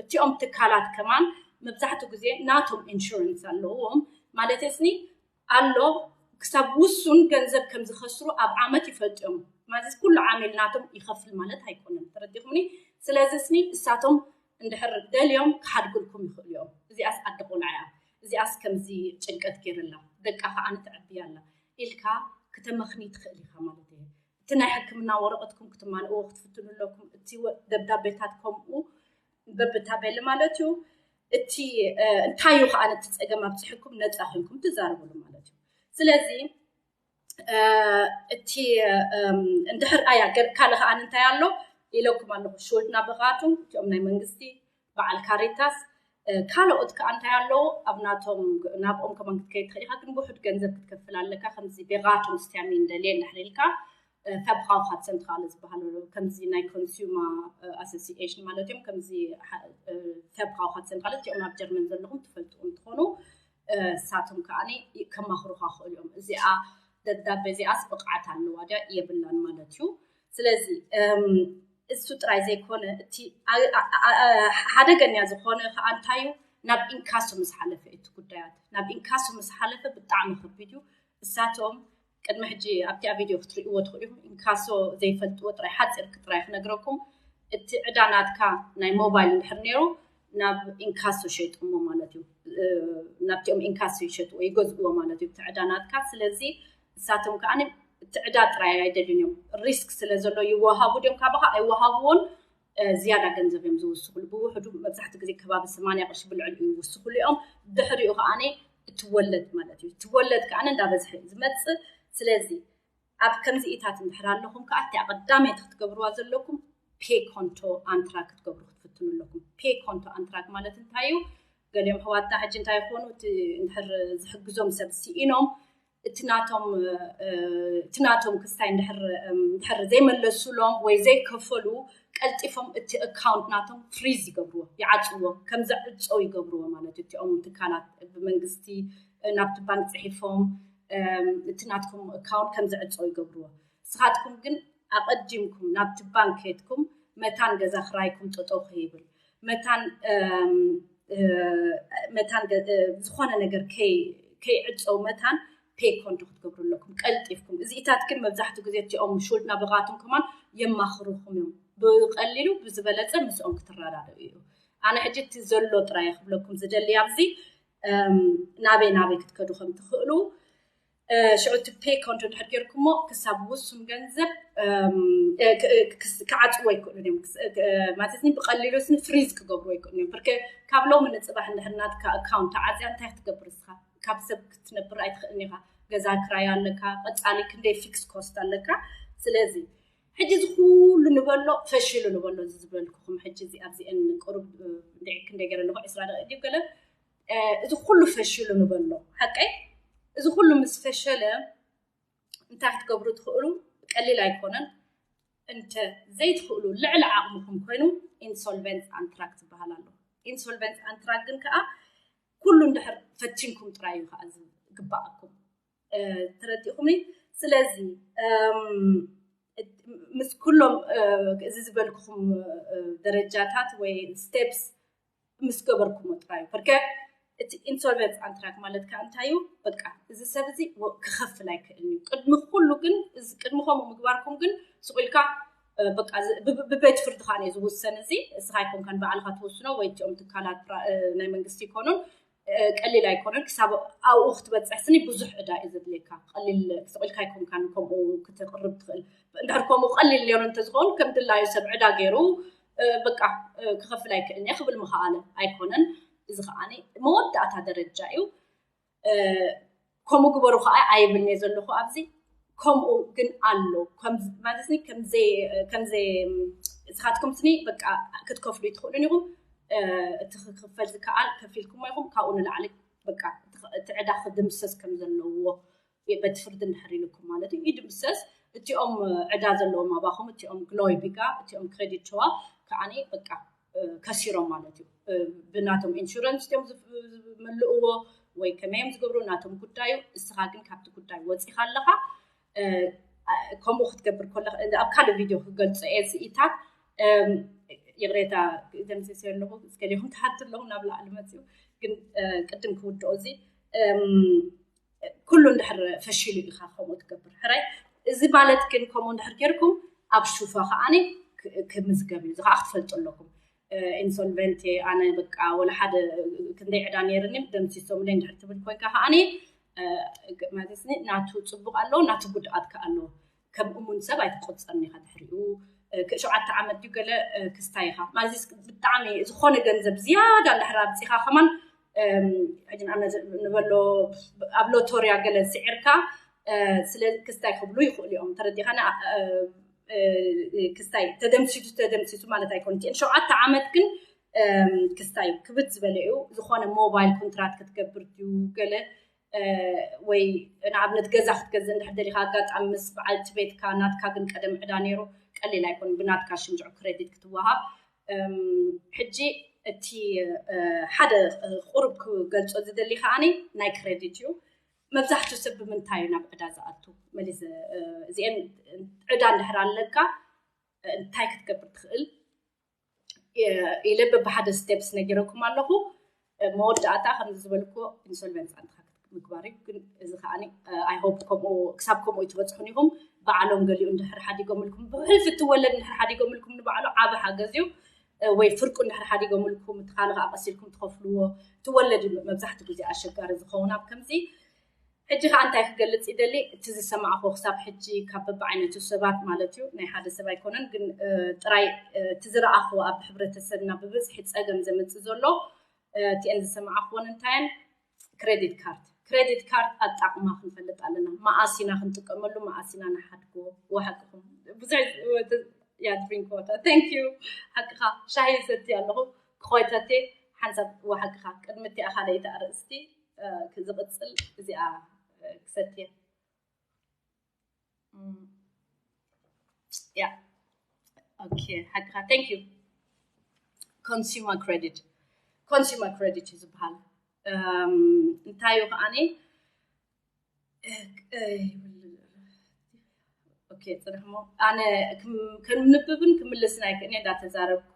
እቲኦም ትካላት ከማን መብዛሕትኡ ግዜ ናቶም ኢንሹረንስ ኣለዎም ማለት ስኒ ኣሎ። ክሳብ ውሱን ገንዘብ ከም ዝኸስሩ ኣብ ዓመት ይፈልጡ እዮም። ማለት ኩሉ ዓሚል ናቶም ይኸፍል ማለት ኣይኮነን። ተረዲኹምኒ? ስለዚ ስኒ እሳቶም እንድሕር ደልዮም ክሓድጉልኩም ይኽእሉ እዮም። እዚኣስ ኣደ ቆልዓ እያ፣ እዚኣስ ከምዚ ጭንቀት ገይርላ፣ ደቃ ከዓ ንትዕብያ ኣላ ኢልካ ክተመኽኒ ትኽእል ኢኻ ማለት እዩ። እቲ ናይ ሕክምና ወረቐትኩም ክትማልእዎ ክትፍትኑ ኣለኩም። እቲ ደብዳቤታት ከምኡ በብታቤል ማለት እዩ። እቲ እንታይ እዩ ከዓ ነቲ ፀገም ኣብፅሕኩም ነፃ ኮይንኩም ትዛረብሉ ማለት እዩ። ስለዚ እቲ እንድሕር ኣያ ካልእ ከዓ እንታይ ኣሎ ኢለኩም ኣለኹ። ሹልድና ብቓቱ እቲኦም ናይ መንግስቲ በዓል ካሪታስ ካልኦት ከዓ እንታይ ኣለዉ ኣብ ናቶም ናብኦም ከማን ክትከይድ ትኽእል ኢኻ። ግን ውሑድ ገንዘብ ክትከፍል ኣለካ። ከምዚ ቤቓቶም ስትያሚ እንደልየ እንድሕር ኢልካ ፈብኻውኻት ሰንትኻለ ዝበሃሉ ከምዚ ናይ ኮንሱማ ኣሶሲኤሽን ማለት እዮም። ከምዚ ፈብኻውኻት ሰንትኻለ እቲኦም ኣብ ጀርመን ዘለኹም ትፈልጡ እንትኾኑ እሳቶም ከዓ ከማኽሩኻ ክእሉ እዮም። እዚኣ ደብዳቤ እዚኣስ ብቕዓት ኣለዋ ድያ የብላን ማለት እዩ። ስለዚ እሱ ጥራይ ዘይኮነ እቲ ሓደገኛ ዝኾነ ከዓ እንታይ እዩ ናብ ኢንካሶ ምስ ሓለፈ እቲ ጉዳያት ናብ ኢንካሶ ምስ ሓለፈ ብጣዕሚ ከቢድ እዩ። እሳቶም ቅድሚ ሕጂ ኣብቲ ኣብ ቪድዮ ክትርእይዎ ትኽእሉ ኢኹም። ኢንካሶ ዘይፈልጥዎ ጥራይ ሓፂር ጥራይ ክነግረኩም። እቲ ዕዳ ናትካ ናይ ሞባይል እንድሕር ነይሩ ናብ ኢንካሶ ሸይጦሞ ማለት እዩ። ናብቲኦም ኢንካሶ ይሸጥዎ ይገዝእዎ ማለት እዩ እቲ ዕዳ ናትካ። ስለዚ እሳቶም ከዓ እቲ ዕዳ ጥራይ ኣይደልን እዮም። ሪስክ ስለ ዘሎ ይወሃቡ ድዮም ካባኻ ኣይወሃብዎን ዝያዳ ገንዘብ እዮም ዝውስኹሉ። ብውሕዱ መብዛሕትኡ ግዜ ከባቢ ሰማንያ ቅርሺ ብልዕሊኡ ይውስኹሉ እዮም። ድሕሪኡ ከዓ እቲ ወለድ ማለት እዩ። እቲ ወለድ ከዓ እንዳበዝሐ እዩ ዝመፅእ። ስለዚ ኣብ ከምዚኢታት እንድሕር ኣለኹም ከዓ እቲኣ ቀዳመይቲ ክትገብርዋ ዘለኩም ፔ ኮንቶ ኣንትራክ ክትገብሩ ክትፍትኑ ኣለኩም። ፔ ኮንቶ ኣንትራክ ማለት እንታይ እዩ? ገሊኦም ኣሕዋትና ሕጂ እንታይ ይኾኑ እቲ እንድሕር ዝሕግዞም ሰብ ስኢኖም እቲ ናቶም እቲ ናቶም ክስታይ እንድሕር ዘይመለሱሎም ወይ ዘይከፈሉ ቀልጢፎም እቲ ኣካውንት ናቶም ፍሪዝ ይገብርዎ፣ ይዓፅዎ፣ ከም ዝዕፀው ይገብርዎ ማለት እዩ። እቲኦም ትካላት ብመንግስቲ ናብቲ ባንክ ፅሒፎም እቲ ናትኩም ኣካውንት ከም ዝዕፀው ይገብርዎ። ንስኻትኩም ግን ኣቐዲምኩም ናብቲ ባንክ ከይድኩም መታን ገዛ ክራይኩም ጠጠው ከይብል መታን መታን ዝኾነ ነገር ከይዕፀው መታን ፔ ኮንቶ ክትገብሩ ኣለኩም ቀልጢፍኩም። እዚኢታት ግን መብዛሕትኡ ግዜ እቲኦም ሹልድና ብቓቶም ከማን የማኽሩኹም እዮም። ብቐሊሉ ብዝበለፀ ምስኦም ክትረዳድኡ እዩ። ኣነ ሕጂ እቲ ዘሎ ጥራይ ክብለኩም ዝደሊ ኣብዚ ናበይ ናበይ ክትከዱ ከም ትኽእሉ። ሽዑ እቲ ፔ ኮንቶ ድሕር ጌርኩሞ ክሳብ ውሱን ገንዘብ ክዓፅዎ ኣይክእሉን እዮም። ማለት ብቐሊሉ ስኒ ፍሪዝ ክገብሩ ኣይክእሉን እዮም። ብርከ ካብ ሎሚ ንፅባሕ እንድሕር ናትካ ኣካውንት ተዓፅያ እንታይ ክትገብር እስኻ? ካብ ሰብ ክትነብር ኣይትኽእልን ኢኻ። ገዛ ክራይ ኣለካ፣ ቀፃሊ ክንደይ ፊክስ ኮስት ኣለካ። ስለዚ ሕጂ እዚ ኩሉ ንበሎ ፈሽሉ ንበሎ፣ እዚ ዝበልኩኹም ሕጂ እዚ ኣብዚአን ቁሩብ ክንደይ ገለ ኣለኹ፣ ዕስራ ደቂቕ ድዩ ገለ፣ እዚ ኩሉ ፈሽሉ ንበሎ። ሓቀይ እዚ ኩሉ ምስ ፈሸለ እንታይ ክትገብሩ ትኽእሉ? ቀሊል ኣይኮነን። እንተ ዘይትኽእሉ ልዕሊ ዓቕምኹም ኮይኑ ኢንሶልቨንት ኣንትራክ ዝበሃል ኣሎ። ኢንሶልቨንት ኣንትራክ ግን ከዓ ኩሉ እንድሕር ፈቲንኩም ጥራይ እዩ ከዓ ዝግባኣኩም። ተረዲእኹምኒ? ስለዚ ምስ ኩሎም እዚ ዝበልኩኹም ደረጃታት ወይ ስቴፕስ ምስ ገበርኩሞ ጥራይ እዩ። በርከ እቲ ኢንሶልቨንስ ኣንትራክ ማለት ከዓ እንታይ እዩ? በቃ እዚ ሰብ እዚ ክኸፍል ኣይክእልን እዩ። ቅድሚ ኩሉ ግን ቅድሚ ከምኡ ምግባርኩም ግን ስቑኢልካ በቃ ብቤት ፍርዲ ከዓ ዝውሰን። እዚ እስኻ ኣይኮንካን ባዕልካ ትወስኖ ወይ እቲኦም ትካላት ናይ መንግስቲ ይኮኑን ቀሊል ኣይኮነን። ክሳብ ኣብኡ ክትበፅሕ ስኒ ብዙሕ ዕዳ እዩ ዘድልየካ። ቀሊል ስቑኢልካ ኣይኮንካን ከምኡ ክትቕርብ ትኽእል። እንድሕር ከምኡ ቀሊል ነይሩ እንተዝኸውን ከም ድላዩ ሰብ ዕዳ ገይሩ በቃ ክኸፍል ኣይክእልን እየ ክብል ምኽኣለ ኣይኮነን። እዚ ከዓ መወዳእታ ደረጃ እዩ። ከምኡ ግበሩ ከዓ ኣይብልን እየ ዘለኹ ኣብዚ። ከምኡ ግን ኣሎ ማለት ከምዘይ እስኻትኩም ስኒ በቃ ክትከፍሉ ይትኽእሉን ኢኹም። እቲ ክክፈል ዝከኣል ከፊልኩሞ ኢኹም። ካብኡ ንላዕሊ በቃ እቲ ዕዳ ክድምሰስ ከም ዘለዎ ቤት ፍርዲ እንድሕር ኢልኩም ማለት እዩ ይድምሰስ። እቲኦም ዕዳ ዘለዎም ኣባኹም፣ እቲኦም ግሎይ ቢጋ፣ እቲኦም ክሬዲት ቸዋ ከዓኒ በቃ ከሲሮም ማለት እዩ። ብናቶም ኢንሹረንስ እዮም ዝመልእዎ ወይ ከመዮም ዝገብሩ ናቶም ጉዳዩ። እስኻ ግን ካብቲ ጉዳይ ወፂኻ ኣለኻ። ከምኡ ክትገብር ከለካ ኣብ ካልእ ቪድዮ ክገልፆ እየ ስኢታት። ይቕሬታ ደምስስ ኣለኹ። እስከሊኹም ትሓቱ ኣለኹም ናብ ላዕሊ መፅኡ ግን ቅድም ክውድኦ እዚ ኩሉ እንድሕር ፈሽሉ ኢኻ ከምኡ ትገብር ሕራይ። እዚ ማለት ግን ከምኡ እንድሕር ጌርኩም ኣብ ሹፋ ከዓኒ ክምዝገብ እዩ። እዚ ከዓ ክትፈልጡ ኣለኩም። ኢንሶልቨንት ኣነ በቃ ወላ ሓደ ክንደይ ዕዳ ነይርኒ ደምሲሶምለይ እንድሕር ትብል ኮይንካ ከዓኒ ማለት ናቱ ፅቡቅ ኣለዎ ናቱ ጉድኣት ከዓ ኣለዎ። ከም እሙን ሰብ ኣይትቆፀርን ኢኻ ድሕሪኡ። ሸውዓተ ዓመት ድዩ ገለ ክስታይ ኢኻ ማለት ብጣዕሚ ዝኾነ ገንዘብ ዝያዳ እንድሕር ኣብፂኻ ከማን ሕጂ ንኣብነት ንበሎ ኣብ ሎቶርያ ገለ ስዒርካ ስለ ክስታይ ክብሉ ይኽእሉ እዮም። ተረዲኻና? ክስታይ ተደምሲሱ ተደምሲሱ ማለት ኣይኮን እቲአን ሸውዓተ ዓመት ግን ክስታይ ክብድ ዝበለ እዩ። ዝኾነ ሞባይል ኮንትራት ክትገብር ድዩ ገለ ወይ ንኣብነት ገዛ ክትገዝእ እንድሕር ደሊኻ ኣጋጣሚ ምስ በዓልቲ ቤትካ ናትካ ግን ቀደም ዕዳ ነይሩ ቀሊል ኣይኮን ብናትካ ሽምጅዑ ክሬዲት ክትወሃብ። ሕጂ እቲ ሓደ ቁሩብ ክገልፆ ዝደሊ ከዓኒ ናይ ክሬዲት እዩ። መብዛሕትኡ ሰብ ብምንታይ እዩ ናብ ዕዳ ዝኣቱ? መሊስ እዚአን ዕዳ እንድሕር ኣለካ እንታይ ክትገብር ትኽእል? ኢለ በብሓደ ስቴፕስ ነጊረኩም ኣለኹ። መወዳእታ ከምዚ ዝበልኩ ኢንሶልቨንስ ኣንትካ ምግባር እዩ። ግን እዚ ከዓ ኣይሆፕ ክሳብ ከምኡ ይትበፅሑን ኢኹም። በዓሎም ገሊኡ እንድሕር ሓዲጎምልኩም ብሕልፊ እትወለድ እንድሕር ሓዲጎምልኩም ንባዕሉ ዓብ ሓገዝ እዩ። ወይ ፍርቁ እንድሕር ሓዲጎምልኩም እቲ ካልእ ከዓ ቀሲልኩም ትኸፍልዎ ትወለድ እዩ መብዛሕትኡ ግዜ ኣሸጋሪ ዝኸውን ኣብ ከምዚ ሕጂ ከዓ እንታይ ክገልፅ ይደሊ እቲ ዝሰማዕኹ ክሳብ ሕጂ ካብ በብዓይነቱ ሰባት ማለት እዩ ናይ ሓደ ሰብ ኣይኮነን ግን ጥራይ እቲ ዝረኣኽዎ ኣብ ሕብረተሰብና ብብዝሒ ፀገም ዘምፅእ ዘሎ እቲአን ዝሰማዕኽዎን እንታየን ክሬዲት ካርድ ክሬዲት ካርድ ኣጣቕማ ክንፈልጥ ኣለና። መኣሲና ክንጥቀመሉ መኣሲና ንሓድጎ ወሓቅኹም ብዙሕ ያ ድሪንክ ዋተር ቴንክ ዩ ሓቅኻ ሻሂ ሰቲ ኣለኹ ክኾይተቴ ሓንሳብ ወሓቅኻ ቅድሚ እቲኣ ካልኣይቲ ኣርእስቲ ክዝቕፅል እዚኣ ክሰትየ ያ ኦኬ ሓቅኻ ቴንክ ዩ ኮንሱመር ክሬዲት ኮንሱመር ክሬዲት እዩ ዝበሃል እንታይ እዩ ከዓኒ ኦኬ ፅንሕሞ ኣነ ከምንብብን ክምልስን ኣይክእልኒ እንዳተዛረብኩ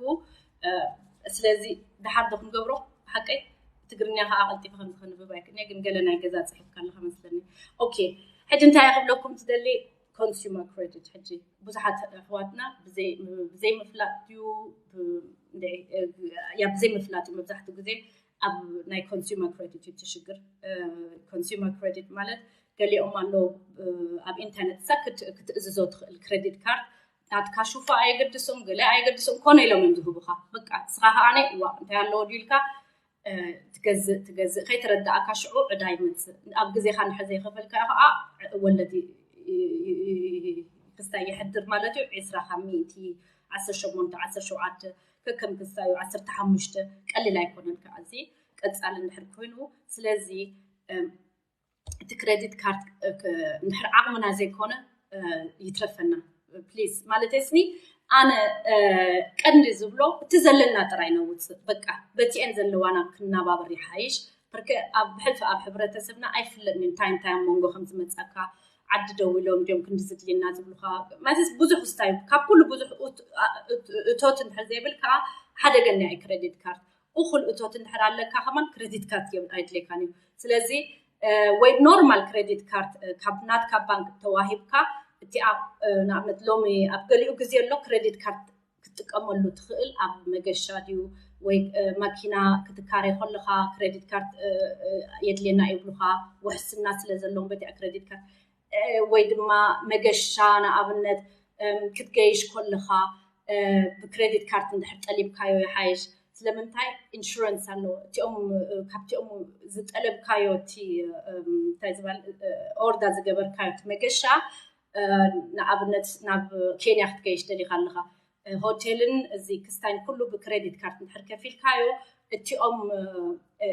ስለዚ ደሓር ዶ ክንገብሮ ብሓቀይ ትግርኛ ከዓ ቀልጢፈ ከምዚ ከንብብ ኣይክእልኒ ግን ገለ ናይ ገዛ ፅሑፍ ካለካ መስለኒ ኦኬ ሕጂ እንታይ ክብለኩም ትደሊ consumer credit። ሕጂ ብዙሓት ኣሕዋትና ብዘይ ምፍላጥ ድዩ ያ ብዘይ ምፍላጥ እዩ መብዛሕትኡ ግዜ ኣብ ናይ consumer credit እዩ ትሽግር። Consumer credit ማለት ገሊኦም ኣለዉ ኣብ ኢንተርነት እሳ ክትእዝዞ ትኽእል credit card ናትካ ሹፋ ኣየገድሶም ገለ ኣየገድሶም ኮነ ኢሎም እዮም ዝህቡኻ። በቃ ንስኻ ከዓነ እዋ እንታይ ኣለዎ ድዩ ኢልካ ትገዝእ ትገዝእ ከይተረዳእካ ሽዑ ዕዳ ይመፅእ። ኣብ ግዜኻ እንድሕር ዘይኸፈልካዮ ከዓ ወለድ ክስታይ የሕድር ማለት እዩ። ዕስራ ካብ ሚእቲ ዓሰርተ ሸሞንተ ዓሰርተ ሸውዓተ ከከም ክስታዩ ዓሰርተ ሓሙሽተ ቀሊል ኣይኮነን ከዓ እዚ ቀፃሊ እንድሕር ኮይኑ። ስለዚ እቲ credit card እንድሕር ዓቕምና ዘይኮነ ይትረፈና please። ማለት ስኒ ኣነ ቀንዲ ዝብሎ እቲ ዘለና ጥራይ ነውፅእ በቃ በቲአን ዘለዋና ክናባበር ይሓይሽ። ብርክ ኣብ ብሕልፊ ኣብ ሕብረተሰብና ኣይፍለጥን እንታይ እንታይ ኣብ መንጎ ከም ዝመፀካ ዓዲ ደው ኢሎም ድዮም ክንዲ ዝድልየና ዝብሉካ ማለት ብዙሕ ስታይ ካብ ኩሉ ብዙሕ እቶት እንድሕር ዘይብል ከዓ ሓደገኛ እዩ credit card። እኹል እቶት እንድሕር ኣለካ ከማን credit card ኣይድልየካን እዩ። ስለዚ ወይ normal credit card ካብ ናትካ ባንክ ተዋሂብካ እቲኣ ንኣብነት ሎሚ ኣብ ገሊኡ ግዜ ኣሎ credit card ክትጥቀመሉ ትኽእል ኣብ መገሻ ድዩ ወይ ማኪና ክትካረ ከለካ credit card የድልየና ይብሉካ ውሕስና ስለ ዘለዎም በቲኣ credit card ወይ ድማ መገሻ ንኣብነት ክትገይሽ ከለካ ብ credit card እንድሕር ጠሊብካዮ ይሓይሽ። ስለምንታይ insurance ኣለዎ እቲኦም ካብቲኦም ዝጠለብካዮ እቲ እንታይ ዝበሃል order ዝገበርካዮ እቲ መገሻ ንኣብነት ናብ ኬንያ ክትገይሽ ደሊካ ኣለካ ሆቴልን እዚ ክስታይን ኩሉ ብ credit card እንድሕር ከፊልካዮ እቲኦም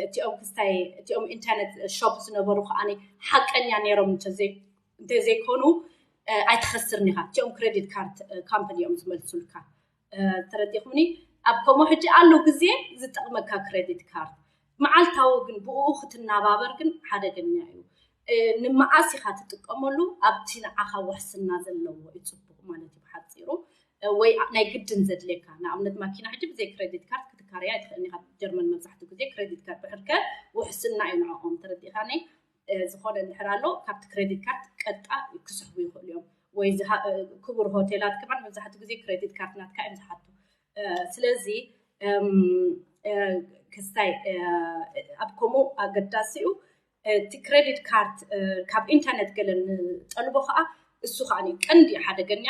እቲኦም ክስታይ እቲኦም ኢንተርነት shop ዝነበሩ ከዓ ሓቀኛ ነይሮም እንተዘይኮኑ ኣይትኸስርን ኢኻ። እቲኦም credit card company እዮም ዝመልሱልካ። ተረዲኹምኒ? ኣብ ከምኡ ሕጂ ኣሎ ግዜ ዝጠቕመካ credit card መዓልታዊ ግን ብኡ ክትናባበር ግን ሓደገኛ እዩ። ንመዓስ ኢኻ ትጥቀመሉ ኣብቲ ንዓኻ ውሕስና ዘለዎ እዩ ፅቡቕ ማለት እዩ ብሓፂሩ። ወይ ናይ ግድን ዘድልየካ ንኣብነት ማኪና ሕጂ ብዘይ credit card ክትካረያ ኣይትኽእልን ኢኻ። ጀርመን መብዛሕትኡ ግዜ credit card ብሕርከ ውሕስና እዩ ንዕኦም ተረዲእካኒ። ዝኾነ እንድሕር ኣሎ ካብቲ credit card ቀጥታ ክስሕቡ ይኽእሉ እዮም። ወይ ክቡር ሆቴላት ከማን መብዛሕትኡ ግዜ credit card ናትካ እዮም ዝሓቱ። ስለዚ ክስታይ ኣብ ከምኡ ኣገዳሲ እዩ። እቲ credit card ካብ ኢንተርነት ገለ ንጠልቦ ከዓ እሱ ከዓ ቀንዲ ሓደገኛ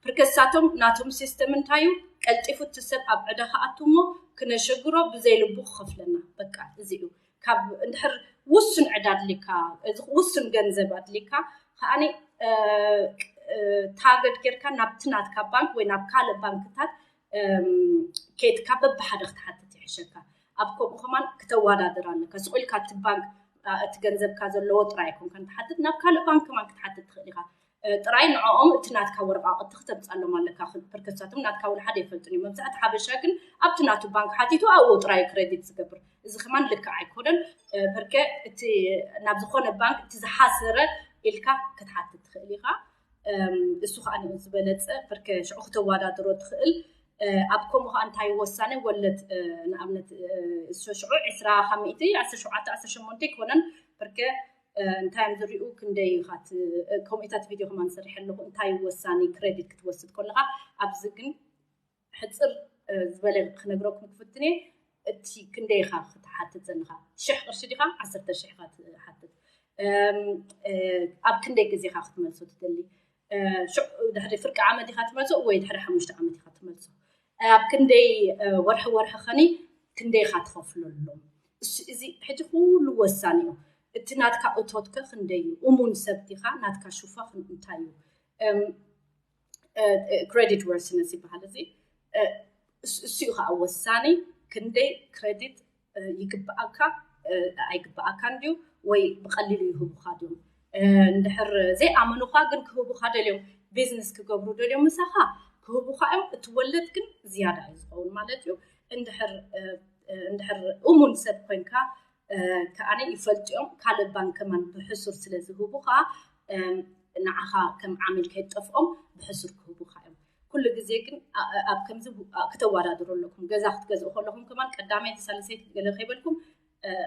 ብርከሳቶም ናቶም system እንታይ እዩ ቀልጢፉ እቲ ሰብ ኣብ ዕዳ ክኣቱ እሞ ክነሸግሮ ብዘይ ልቡ ክኸፍለና በቃ እዚ እዩ። ካብ እንድሕር ውሱን ዕዳ ኣድሊካ ውሱን ገንዘብ ኣድሊካ ከዓኒ ታገድ ጌርካ ናብቲ ናትካ ባንክ ወይ ናብ ካልእ ባንክታት ኬድካ በብሓደ ክትሓትት ይሕሸካ። ኣብ ከምኡ ከማን ክተወዳድር ኣለካ። ስቕ ኢልካ እቲ ባንክ እቲ ገንዘብካ ዘለዎ ጥራይ ኣይኮንካን ትሓትት፣ ናብ ካልእ ባንክ ከማን ክትሓትት ትኽእል ኢኻ። ጥራይ ንዕኦም እቲ ናትካ ወረቃቅቲ ክተምፅኣሎም ኣለካ። ፐርከሳቶም ናትካ እውን ሓደ ይፈልጡን እዩ። መብዛሕቲ ሓበሻ ግን ኣብቲ ናቱ ባንክ ሓቲቱ ኣብኡ ጥራይ ክሬዲት ዝገብር። እዚ ከማን ልክዕ ኣይኮነን። ፐርከ እቲ ናብ ዝኾነ ባንክ እቲ ዝሓሰረ ኢልካ ክትሓትት ትኽእል ኢኻ። እሱ ከዓ ዝበለፀ ፐርከ ሽዑ ክተወዳድሮ ትኽእል። ኣብ ከምኡ ከዓ እንታይ ወሳነ ወለድ ንኣብነት ሽዑ ዕስራ ካብ ሚእቲ ዓሰርተ ሸውዓተ ዓሰርተ ሸሞንተ ይኮነን ፐርከ እንታይ እዮም ዝሪኡ ክንደይ ኢኻ ከምኡታት ቪድዮ ከማን ሰሪሐ ኣለኹ እንታይ ወሳኒ ክሬዲት ክትወስድ ከለኻ ኣብዚ ግን ሕፅር ዝበለ ክነግረኩም ክፍትነ እቲ ክንደይ ኢኻ ክትሓትት ዘለኻ ሽሕ ቅርሺ ዲኻ ዓሰርተ ሽሕ ኢኻ ትሓትት ኣብ ክንደይ ግዜ ኢኻ ክትመልሶ ትደሊ ድሕሪ ፍርቂ ዓመት ኢኻ ትመልሶ ወይ ድሕሪ ሓሙሽተ ዓመት ኢኻ ትመልሶ ኣብ ክንደይ ወርሒ ወርሒ ኸኒ ክንደይ ኢኻ ትኸፍለሎም እዚ ሕጂ ኩሉ ወሳኒ እዩ እቲ ናትካ እቶትከ ክንደይ እዩ እሙን ሰብ ዲኻ ናትካ ሹፋ እንታይ እዩ credit worthiness ይበሃል እዚ እሱ ከዓ ወሳኒ ክንደይ ክሬዲት ይግብኣካ ኣይግብኣካን ድዩ ወይ ብቐሊሉ ይህቡኻ ድዮም እንድሕር ዘይኣመኑኻ ግን ክህቡኻ ደልዮም ቢዝነስ ክገብሩ ደልዮም ምሳኻ ክህቡኻ እዮም እቲ ወለድ ግን ዝያዳ እዩ ዝኸውን ማለት እዩ እንድሕር እንድሕር እሙን ሰብ ኮይንካ ከዓነ ይፈልጡ እዮም ካልእ ባንክ ከማን ብሕሱር ስለ ዝህቡኻ ንዓኻ ከም ዓሚል ከይጠፍኦም ብሕሱር ክህቡኻ እዮም ኩሉ ግዜ ግን ኣብ ከምዚ ክተወዳድሩ ኣለኩም ገዛ ክትገዝኡ ከለኹም ከማን ቀዳመይቲ ሳልሰይቲ ገለ ከይበልኩም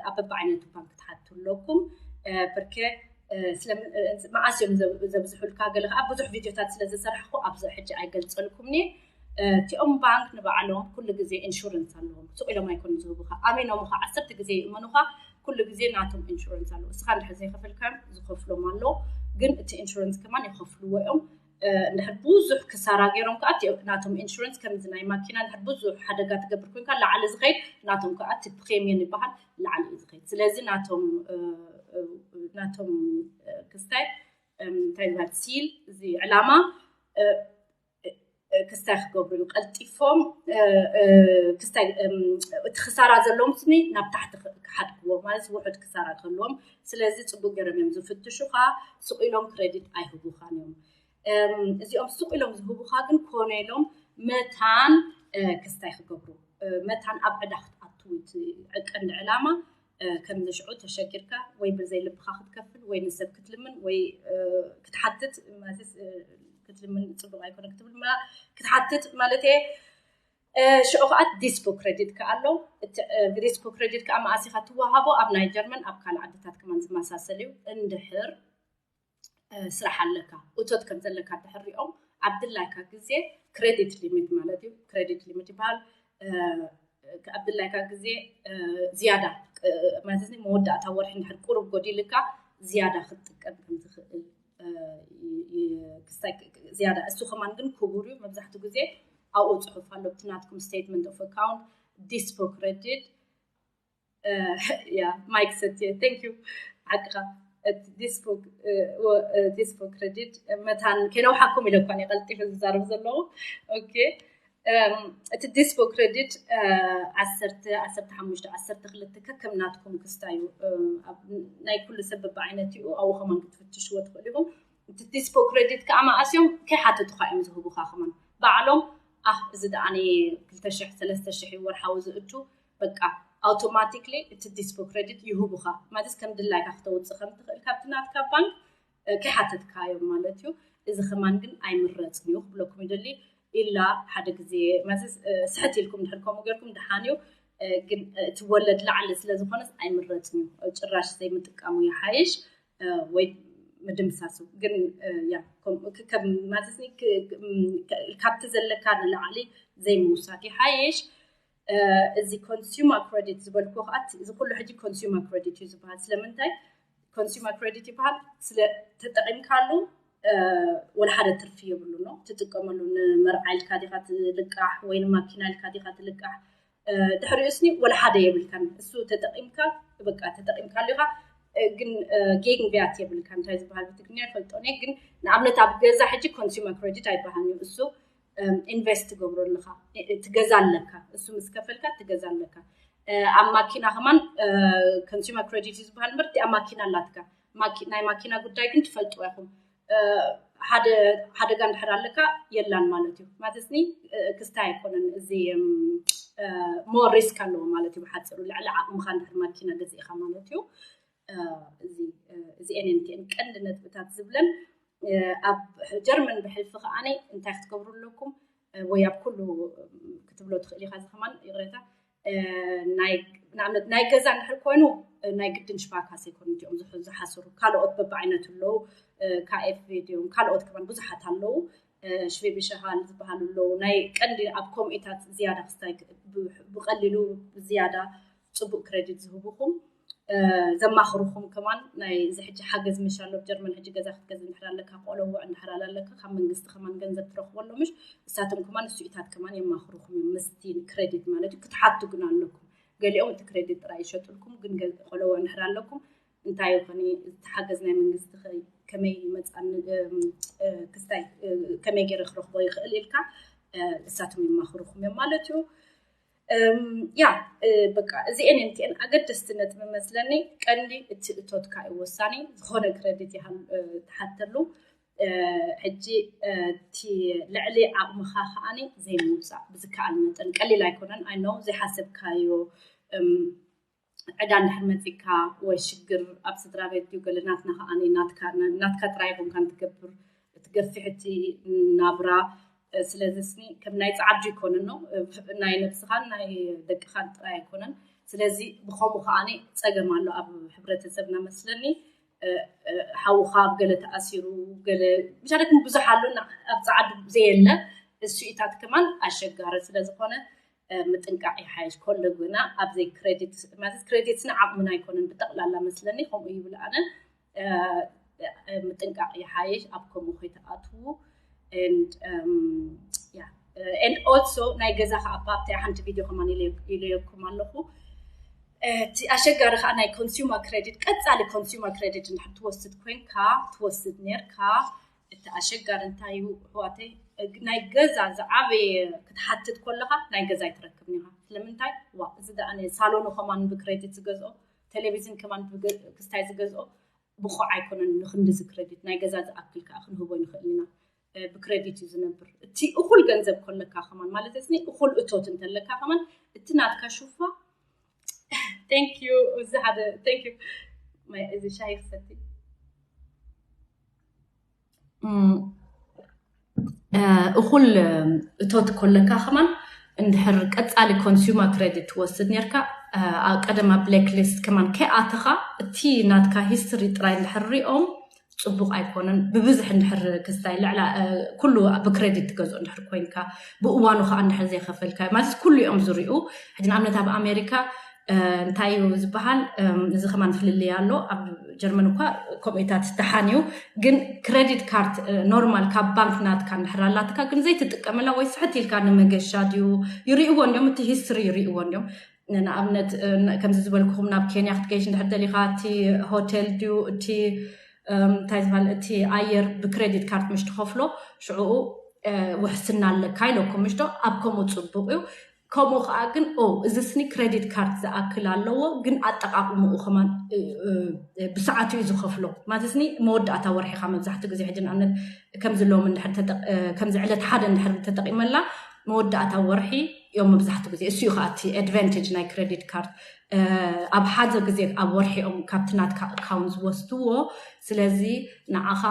ኣብ በብዓይነቱ ባንክ ትሓቱ ኣለኩም ብርከ መዓስ እዮም ዘብዝሑልካ? ገለ ከዓ ብዙሕ ቪድዮታት ስለ ዝሰራሕኩ ኣብዚ ሕጂ ኣይገልፀልኩም እየ። እቲኦም ባንክ ንባዕሎም ኩሉ ግዜ ኢንሹረንስ ኣለዎም። ስቕ ኢሎም ኣይኮኑን ዝህቡኻ፣ ኣሚኖምኻ ዓሰርተ ግዜ ይእመኑኻ። ኩሉ ግዜ ናቶም ኢንሹረንስ ኣለዎ። እስኻ እንድሕር ዘይከፈልካዮም ዝኸፍሎም ኣሎ፣ ግን እቲ ኢንሹረንስ ከማን ይኸፍልዎ እዮም። እንድሕር ብዙሕ ክሳራ ገይሮም ከዓ ናቶም ኢንሹረንስ ከምዚ ናይ ማኪና እንድሕር ብዙሕ ሓደጋ ትገብር ኮይንካ ላዕሊ ዝኸይድ ናቶም ከዓ እቲ ፕሬሚየም ይበሃል ላዕሊ እዩ ዝኸይድ። ስለዚ ናቶም ናቶም ክስታይ እንታይ ዝበሃል ሲል እዚ ዕላማ ክስታይ ክገብሩ እዩ ቀልጢፎም ክስታይ እቲ ክሳራ ዘለዎም ስኒ ናብ ታሕቲ ክሓድግዎ ማለት ውሑድ ክሳራ ክህልዎም። ስለዚ ፅቡቅ ገይሮም እዮም ዝፍትሹኻ። ስቕ ኢሎም ክሬዲት ኣይህቡኻን እዮም። እዚኦም ስቕ ኢሎም ዝህቡኻ ግን ኮነ ኢሎም መታን ክስታይ ክገብሩ መታን ኣብ ዕዳ ክትኣትዉ እቲ ቀንዲ ዕላማ። ከምዚ ሽዑ ተሸጊርካ ወይ ብዘይ ልብኻ ክትከፍል ወይ ንሰብ ክትልምን ወይ ክትሓትት ክትልምን ፅቡቅ ኣይኮነ ክትብል ክትሓትት ማለት እየ። ሽዑ ከዓ ዲስፖ ክሬዲት ከዓ ኣሎ። ዲስፖ ክሬዲት ከዓ መዓስ ኢኻ ትወሃቦ? ኣብ ናይ ጀርመን ኣብ ካልእ ዓድታት ከማን ዝመሳሰል እዩ። እንድሕር ስራሕ ኣለካ እቶት ከም ዘለካ ድሕር ሪኦም ኣብ ድላይካ ግዜ ክሬዲት ሊሚት ማለት እዩ። ክሬዲት ሊሚት ይበሃል። ኣብ ድላይካ ግዜ ዝያዳ ማለት መወዳእታ ወርሒ እንድሕር ቁሩብ ጎዲልካ ዝያዳ ክትጥቀም ከም ትኽእል ዝያዳ እሱ ከማን ግን ክቡር እዩ። መብዛሕትኡ ግዜ ኣብኡ ፅሑፍ ኣሎ እቲ ናትኩም ስቴትመንት ኦፍ ኣካውንት ዲስፖ ክሬዲት ያ ማይክ ሰትየ thank you ሓቅኻ። ዲስፖ ክሬዲት መታን ከይነውሓኩም ኢለ እኳ ቀልጢፈ ዝዛረብ ዘለኹ። ኦኬ እቲ ዲስፖ ክሬዲት ዓሰርተ ዓሰርተ ሓሙሽተ ዓሰርተ ክልተ ከከም ናትኩም ክስታይ እዩ። ናይ ኩሉ ሰብ በብዓይነትኡ ኣብኡ ከማን ክትፍትሽዎ ትኽእሉ ኢኹም። እቲ ዲስፖ ክሬዲት ከዓ መዓስ እዮም ከይሓተቱኻ እዮም ዝህቡኻ ከማን ባዕሎም። ኣህ እዚ ደኣ ክልተ ሽሕ ሰለስተ ሽሕ ወርሓዊ ዝእቱ በቃ ኣውቶማቲክሊ እቲ ዲስፖ ክሬዲት ይህቡኻ ማለት ከም ድላይካ ክተውፅእ ከም ትኽእል ካብቲ ናትካ ባንክ ከይሓተትካዮም ማለት እዩ። እዚ ከማን ግን ኣይምረፅን እዩ ክብለኩም ይደሊ። ኢላ ሓደ ግዜ ማለት ስሕት ኢልኩም ድሕር ከምኡ ገይርኩም ድሓን እዩ። ግን እቲ ወለድ ላዕሊ ስለ ዝኾነስ ኣይምረፅን እዩ። ጭራሽ ዘይምጥቃሙ ይሓይሽ ወይ ምድምሳሱ ግን ያ ማለት ካብቲ ዘለካ ንላዕሊ ዘይምውሳድ ይሓይሽ። እዚ ኮንሱመር ክሬዲት ዝበልኩ ከዓ እዚ ኩሉ ሕጂ ኮንሱመር ክሬዲት እዩ ዝበሃል። ስለምንታይ ኮንሱመር ክሬዲት ይበሃል? ስለ ተጠቂምካሉ ወላ ሓደ ትርፊ የብሉ ነው ትጥቀመሉ። ንመርዓ ኢልካ ዲካ ትልቃሕ ወይ ንማኪና ኢልካ ዲካ ትልቃሕ ድሕሪኡ ስኒ ወላ ሓደ የብልካን። እሱ ተጠቂምካ በቃ ተጠቂምካሉ ኢኻ ግን ጌግን ቪያት የብልካ። እንታይ ዝበሃል ብትግርኛ ይፈልጦ እኔ ግን ንኣብነት ኣብ ገዛ ሕጂ ኮንሱመር ክሬዲት ኣይበሃልን እዩ። እሱ ኢንቨስት ትገብሮ ኣለካ። እቲ ገዛ ኣለካ እሱ ምስ ከፈልካ እቲ ገዛ ኣለካ። ኣብ ማኪና ከማን ኮንሱመር ክሬዲት እዩ ዝበሃል እምበር እቲ ኣብ ማኪና ኣላትካ። ናይ ማኪና ጉዳይ ግን ትፈልጥዎ ኢኹም። ሓደ ሓደጋ እንድሕር ኣለካ የላን ማለት እዩ። ማለትኒ ክስታይ ኣይኮነን እዚ ሞር ሪስክ ኣለዎ ማለት እዩ። ብሓፂሩ ልዕሊ ዓቕምኻ እንድሕር ማኪና ገዚእኻ ማለት እዩ። እዚ እዚኤን እምቲኤን ቀንዲ ነጥብታት ዝብለን ኣብ ጀርመን ብሕልፊ ከዓኒ እንታይ ክትገብሩ ኣለኩም ወይ ኣብ ኩሉ ክትብሎ ትኽእል ኢኻ። እዚ ከማን ይቕሬታ ንኣብነት ናይ ገዛ እንድሕር ኮይኑ ናይ ግድን ሽባካስ ኣይኮኑ እቲኦም ዝሓስሩ ካልኦት በብዓይነቱ ኣለዉ። ካኤፍ ቪድዮም ካልኦት ከማን ብዙሓት ኣለዉ። ሽቤብሸሃል ዝበሃሉ ኣለዉ። ናይ ቀንዲ ኣብ ኮምኢታት ዝያዳ ክስታይ ብቐሊሉ ዝያዳ ፅቡቅ ክሬዲት ዝህቡኹም ዘማኽሩኹም ከማን ናይ እዚ ሕጂ ሓገዝ ምሽ ኣሎ። ጀርመን ሕጂ ገዛ ክትገዝ እንድሕር ኣለካ ቆለዎ እንድሕር ኣለካ ካብ መንግስቲ ከማን ገንዘብ ትረኽቦ ኣሎ ምሽ እሳቶም ከማን እሱኢታት ከማን የማኽሩኹም እዮም። ምስቲ ክሬዲት ማለት እዩ ክትሓቱ ግን ኣለኩም። ገሊኦም እቲ ክሬዲት ጥራይ ይሸጡልኩም ግን ቆለዎ እንድሕር ኣለኩም እንታይ ይኾን እቲ ሓገዝ ናይ መንግስቲ ከመይ ይመፃኒ ክስታይ ከመይ ገይረ ክረኽቦ ይኽእል ኢልካ እሳቶም የማኽሩኹም እዮም ማለት እዩ። ያ በቃ እዚኤን እምቲኤን ኣገደስቲ ነጥቢ መስለኒ። ቀንዲ እቲ እቶትካ እዩ ወሳኒ። ዝኾነ ክረዲት ይሃል ትሓተሉ። ሕጂ እቲ ልዕሊ ዓቕምኻ ከዓኒ ዘይምውፃእ ብዝከኣል መጠን ቀሊል ኣይኮነን። ኣይ ኖ ዘይሓሰብካዮ ዕዳ እንድሕር መፂካ ወይ ሽግር ኣብ ስድራ ቤት ድዩ ገለ ናትና ከዓኒ ናትካ ጥራይ ይኮንካን ትገብር ትገፊሕ እቲ ናብራ። ስለዚ ስኒ ከም ናይ ፃዓዱ ይኮነን ነው ናይ ነብስኻን ናይ ደቅኻን ጥራይ ኣይኮነን። ስለዚ ብኸምኡ ከዓኒ ፀገም ኣሎ ኣብ ሕብረተሰብና መስለኒ። ሓውኻ ኣብ ገለ ተኣሲሩ፣ ገለ ብሻለትን ብዙሕ ኣሎ። ኣብ ፃዓዱ ዘየለ እሱኢታት ከማን ኣሸጋሪ ስለዝኾነ ምጥንቃቕ ይሓይሽ። ኮለ ግና ኣብዘይ ክሬዲት ማለት ክሬዲት ስነ ዓቕምና ኣይኮነን ብጠቕላላ መስለኒ፣ ከምኡ ይብል ኣነ። ምጥንቃቕ ይሓይሽ ኣብ ከምኡ ከይተኣትዉ። And also ናይ ገዛ ከዓ ኣብታ ሓንቲ ቪድዮ ከማን ኢለኩም ኣለኹ። እቲ ኣሸጋሪ ከዓ ናይ consumer credit፣ ቀፃሊ consumer credit እንድሕር ትወስድ ኮይንካ፣ ትወስድ ነርካ፣ እቲ ኣሸጋሪ እንታይ እዩ ኣሕዋተይ፣ ናይ ገዛ ዝዓበየ ክትሓትት ከለካ ናይ ገዛ ኣይትረክብን ኢኻ። ስለምንታይ? ዋ እዚ ደኣ ሳሎኑ ከማን ብክሬዲት ዝገዝኦ፣ ቴሌቪዝን ከማን ክስታይ ዝገዝኦ ብቑዕ ኣይኮነን። ንክንድዚ ክሬዲት ናይ ገዛ ዝኣክል ከዓ ክንህቦ ንኽእል ኢና። ብክሬዲት እዩ ዝነብር። እቲ እኹል ገንዘብ ከለካ ከማን ማለት እዚ እኹል እቶት እንተለካ ከማን እቲ ናትካ ሹፋ thank you እዚ ሓደ thank you እዚ ሻሂ ክሰቲ እኹል እቶት ከለካ ከማን እንድሕር ቀፃሊ consumer credit ትወስድ ነርካ ቀደማ blacklist ከማን ከይኣተኻ እቲ ናትካ history ጥራይ እንድሕር ሪኦም ፅቡቕ ኣይኮነን። ብብዝሕ እንድሕር ክስታይ ልዕላ ኩሉ ብክሬዲት ትገዝኦ እንድሕር ኮይንካ ብእዋኑ ከዓ እንድሕር ዘይከፈልካ ማለት ኩሉ እዮም ዝሪኡ። ሕጂ ንኣብነት ኣብ ኣሜሪካ እንታይ እዩ ዝበሃል? እዚ ከማን ፍልልይ ኣሎ። ኣብ ጀርመን እኳ ከምኡታት ዝተሓን እዩ። ግን ክሬዲት ካርድ ኖርማል ካብ ባንክ ናትካ እንድሕር ኣላትካ ግን ዘይትጥቀመላ ወይ ስሕት ኢልካ ንመገሻ ድዩ ይርእይዎ እንዲዮም፣ እቲ ሂስትሪ ይርእይዎ እንዲዮም። ንኣብነት ከምዚ ዝበልኩኹም ናብ ኬንያ ክትገይሽ እንድሕር ደሊኻ እቲ ሆቴል ድዩ እቲ እንታይ ዝበሃል እቲ ኣየር ብክሬዲት ካርድ ምሽ ትኸፍሎ ሽዕኡ ውሕስና ኣለካ ኢለኩም ምሽዶ ኣብ ከምኡ ፅቡቅ እዩ። ከምኡ ከዓ ግን ኦ እዚ ስኒ ክሬዲት ካርድ ዝኣክል ኣለዎ ግን ኣጠቃቅምኡ ከማን ብሰዓቱ እዩ ዝኸፍሎ ማለት ስኒ መወዳእታ ወርሒካ መብዛሕትኡ ግዜ ሕጂ ንኣብነት ከምዚ ሎም እንድሕር ከምዚ ዕለት ሓደ እንድሕር ተጠቂመላ መወዳእታ ወርሒ እዮም መብዛሕትኡ ግዜ እሱ እዩ ከዓ እቲ advantage ናይ ክሬዲት ካርድ ኣብ ሓደ ግዜ ኣብ ወርሒ እዮም ካብቲ ናትካ ኣካውንት ዝወስድዎ። ስለዚ ንዓኻ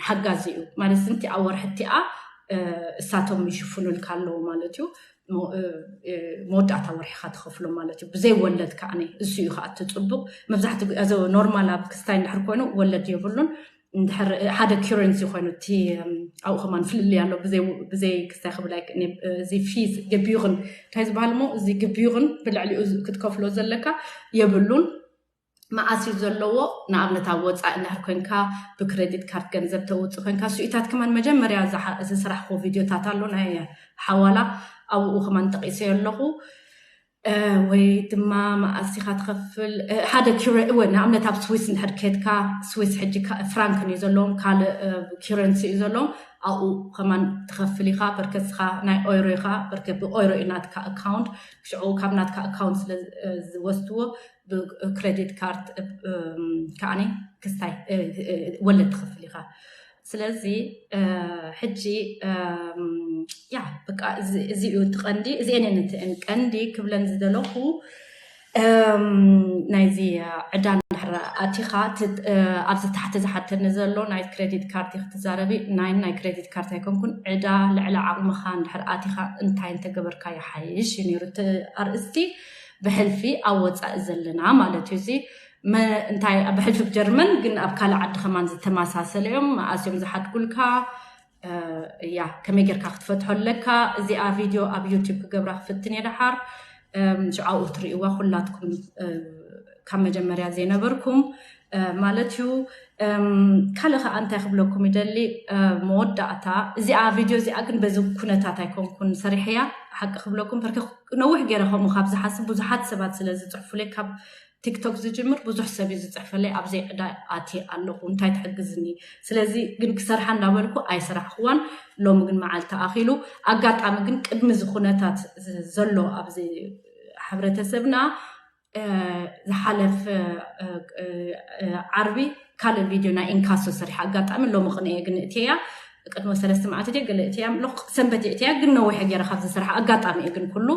ሓጋዚ እዩ ማለት እንቲ ኣብ ወርሒ እቲኣ እሳቶም ይሽፍኑልካ ኣለዉ ማለት እዩ። መወዳእታ ወርሒካ ትኸፍሎ ማለት እዩ ብዘይ ወለድ ከዓ እሱ እዩ ከዓ እቲ ፅቡቅ። መብዛሕትኡ ኖርማል ኣብ ክስታይ እንድሕር ኮይኑ ወለድ የብሉን። እንድሕር ሓደ currency ኮይኑ እቲ ኣብኡ ከማን ፍልልይ ኣሎ ብዘይ ክስታይ ክብል እዚ fees ግብይቕን እንታይ ዝበሃል እሞ እዚ ግብይቕን ብልዕሊኡ ክትከፍሎ ዘለካ የብሉን። መኣስ እዩ ዘለዎ? ንኣብነት ኣብ ወፃኢ እንድሕር ኮይንካ ብክሬዲት ካርድ ገንዘብ ተውፅእ ኮይንካ ስኢታት ከማን መጀመርያ ዝሰራሕክዎ ቪድዮታት ኣሎ ናይ ሓዋላ ኣብኡ ከማን ጠቂሰዮ ኣለኹ። ወይ ድማ መኣስ ኢኻ ትኸፍል ሓደ ኪረ ወይ ንኣብነት ኣብ ስዊስ እንድሕር ከድካ ስዊስ ሕጂ ፍራንክን እዩ ዘለዎም ካልእ currency እዩ ዘለዎም ኣብኡ ከማን ትኸፍል ኢኻ በርከስኻ ናይ ኦይሮ ኢኻ በርከ ብኦይሮ እዩ ናትካ ኣካውንት ሽዑ ካብ ናትካ ኣካውንት ስለ ዝወስድዎ ብክሬዲት ካርድ ከዓኒ ክስታይ ወለድ ትኸፍል ኢኻ። ስለዚ ሕጂ ያ በቃ እዚ እዩ እቲ ቀንዲ እዚአን እየን እተን ቀንዲ ክብለን ዝደለኹ። ናይዚ ዕዳ እንድሕር ኣቲኻ ኣብዚ ታሕቲ ዝሓተኒ ዘሎ ናይ ክሬዲት ካርድ ክትዛረቢ ናይ ናይ ክሬዲት ካርድ ኣይኮንኩን ዕዳ ልዕሊ ዓቕምኻ እንድሕር ኣቲኻ እንታይ እንተገበርካ ይሓይሽ እዩ ነይሩ እቲ ኣርእስቲ። ብሕልፊ ኣብ ወፃኢ ዘለና ማለት እዩ እዚ እንታይ ብሕልፊ ጀርመን ግን ኣብ ካልእ ዓዲ ከማን ዝተመሳሰለ እዮም መኣስ እዮም ዝሓድጉልካ። እያ ከመይ ጌርካ ክትፈትሖ ኣለካ። እዚኣ ቪድዮ ኣብ ዩቲብ ክገብራ ክፍትን እየ ደሓር ሽዓኡ ትርእይዋ ኩላትኩም ካብ መጀመርያ ዘይነበርኩም ማለት እዩ። ካልእ ከዓ እንታይ ክብለኩም ይደሊ መወዳእታ እዚኣ ቪድዮ እዚኣ ግን በዚ ኩነታት ኣይኮንኩን ሰሪሐያ ሓቂ ክብለኩም ነዊሕ ገይረ ከምኡ ካብ ዝሓስብ ብዙሓት ሰባት ስለ ዝፅሕፉለይ ካብ ቲክቶክ ዝጅምር ብዙሕ ሰብ እዩ ዝፅሕፈለይ ኣብዘይ ዕዳ ኣትየ ኣለኹ እንታይ ትሕግዝኒ። ስለዚ ግን ክሰርሓ እንዳበልኩ ኣይሰራሕክዋን። ሎሚ ግን መዓልቲ ኣኺሉ ኣጋጣሚ ግን ቅድሚ እዚ ኩነታት ዘሎ ኣብዚ ሕብረተሰብና ዝሓለፈ ዓርቢ ካልእ ቪድዮ ናይ ኢንካሶ ሰሪሓ ኣጋጣሚ ሎሚ ቅነ እየ ግን እትያ ቅድሚ ሰለስተ መዓልቲ ድየ ገለ እትያ ሰንበት እየ እትያ ግን ነዊሐ ገይረ ካብ ዝስራሕ ኣጋጣሚ እየ ግን ኩሉ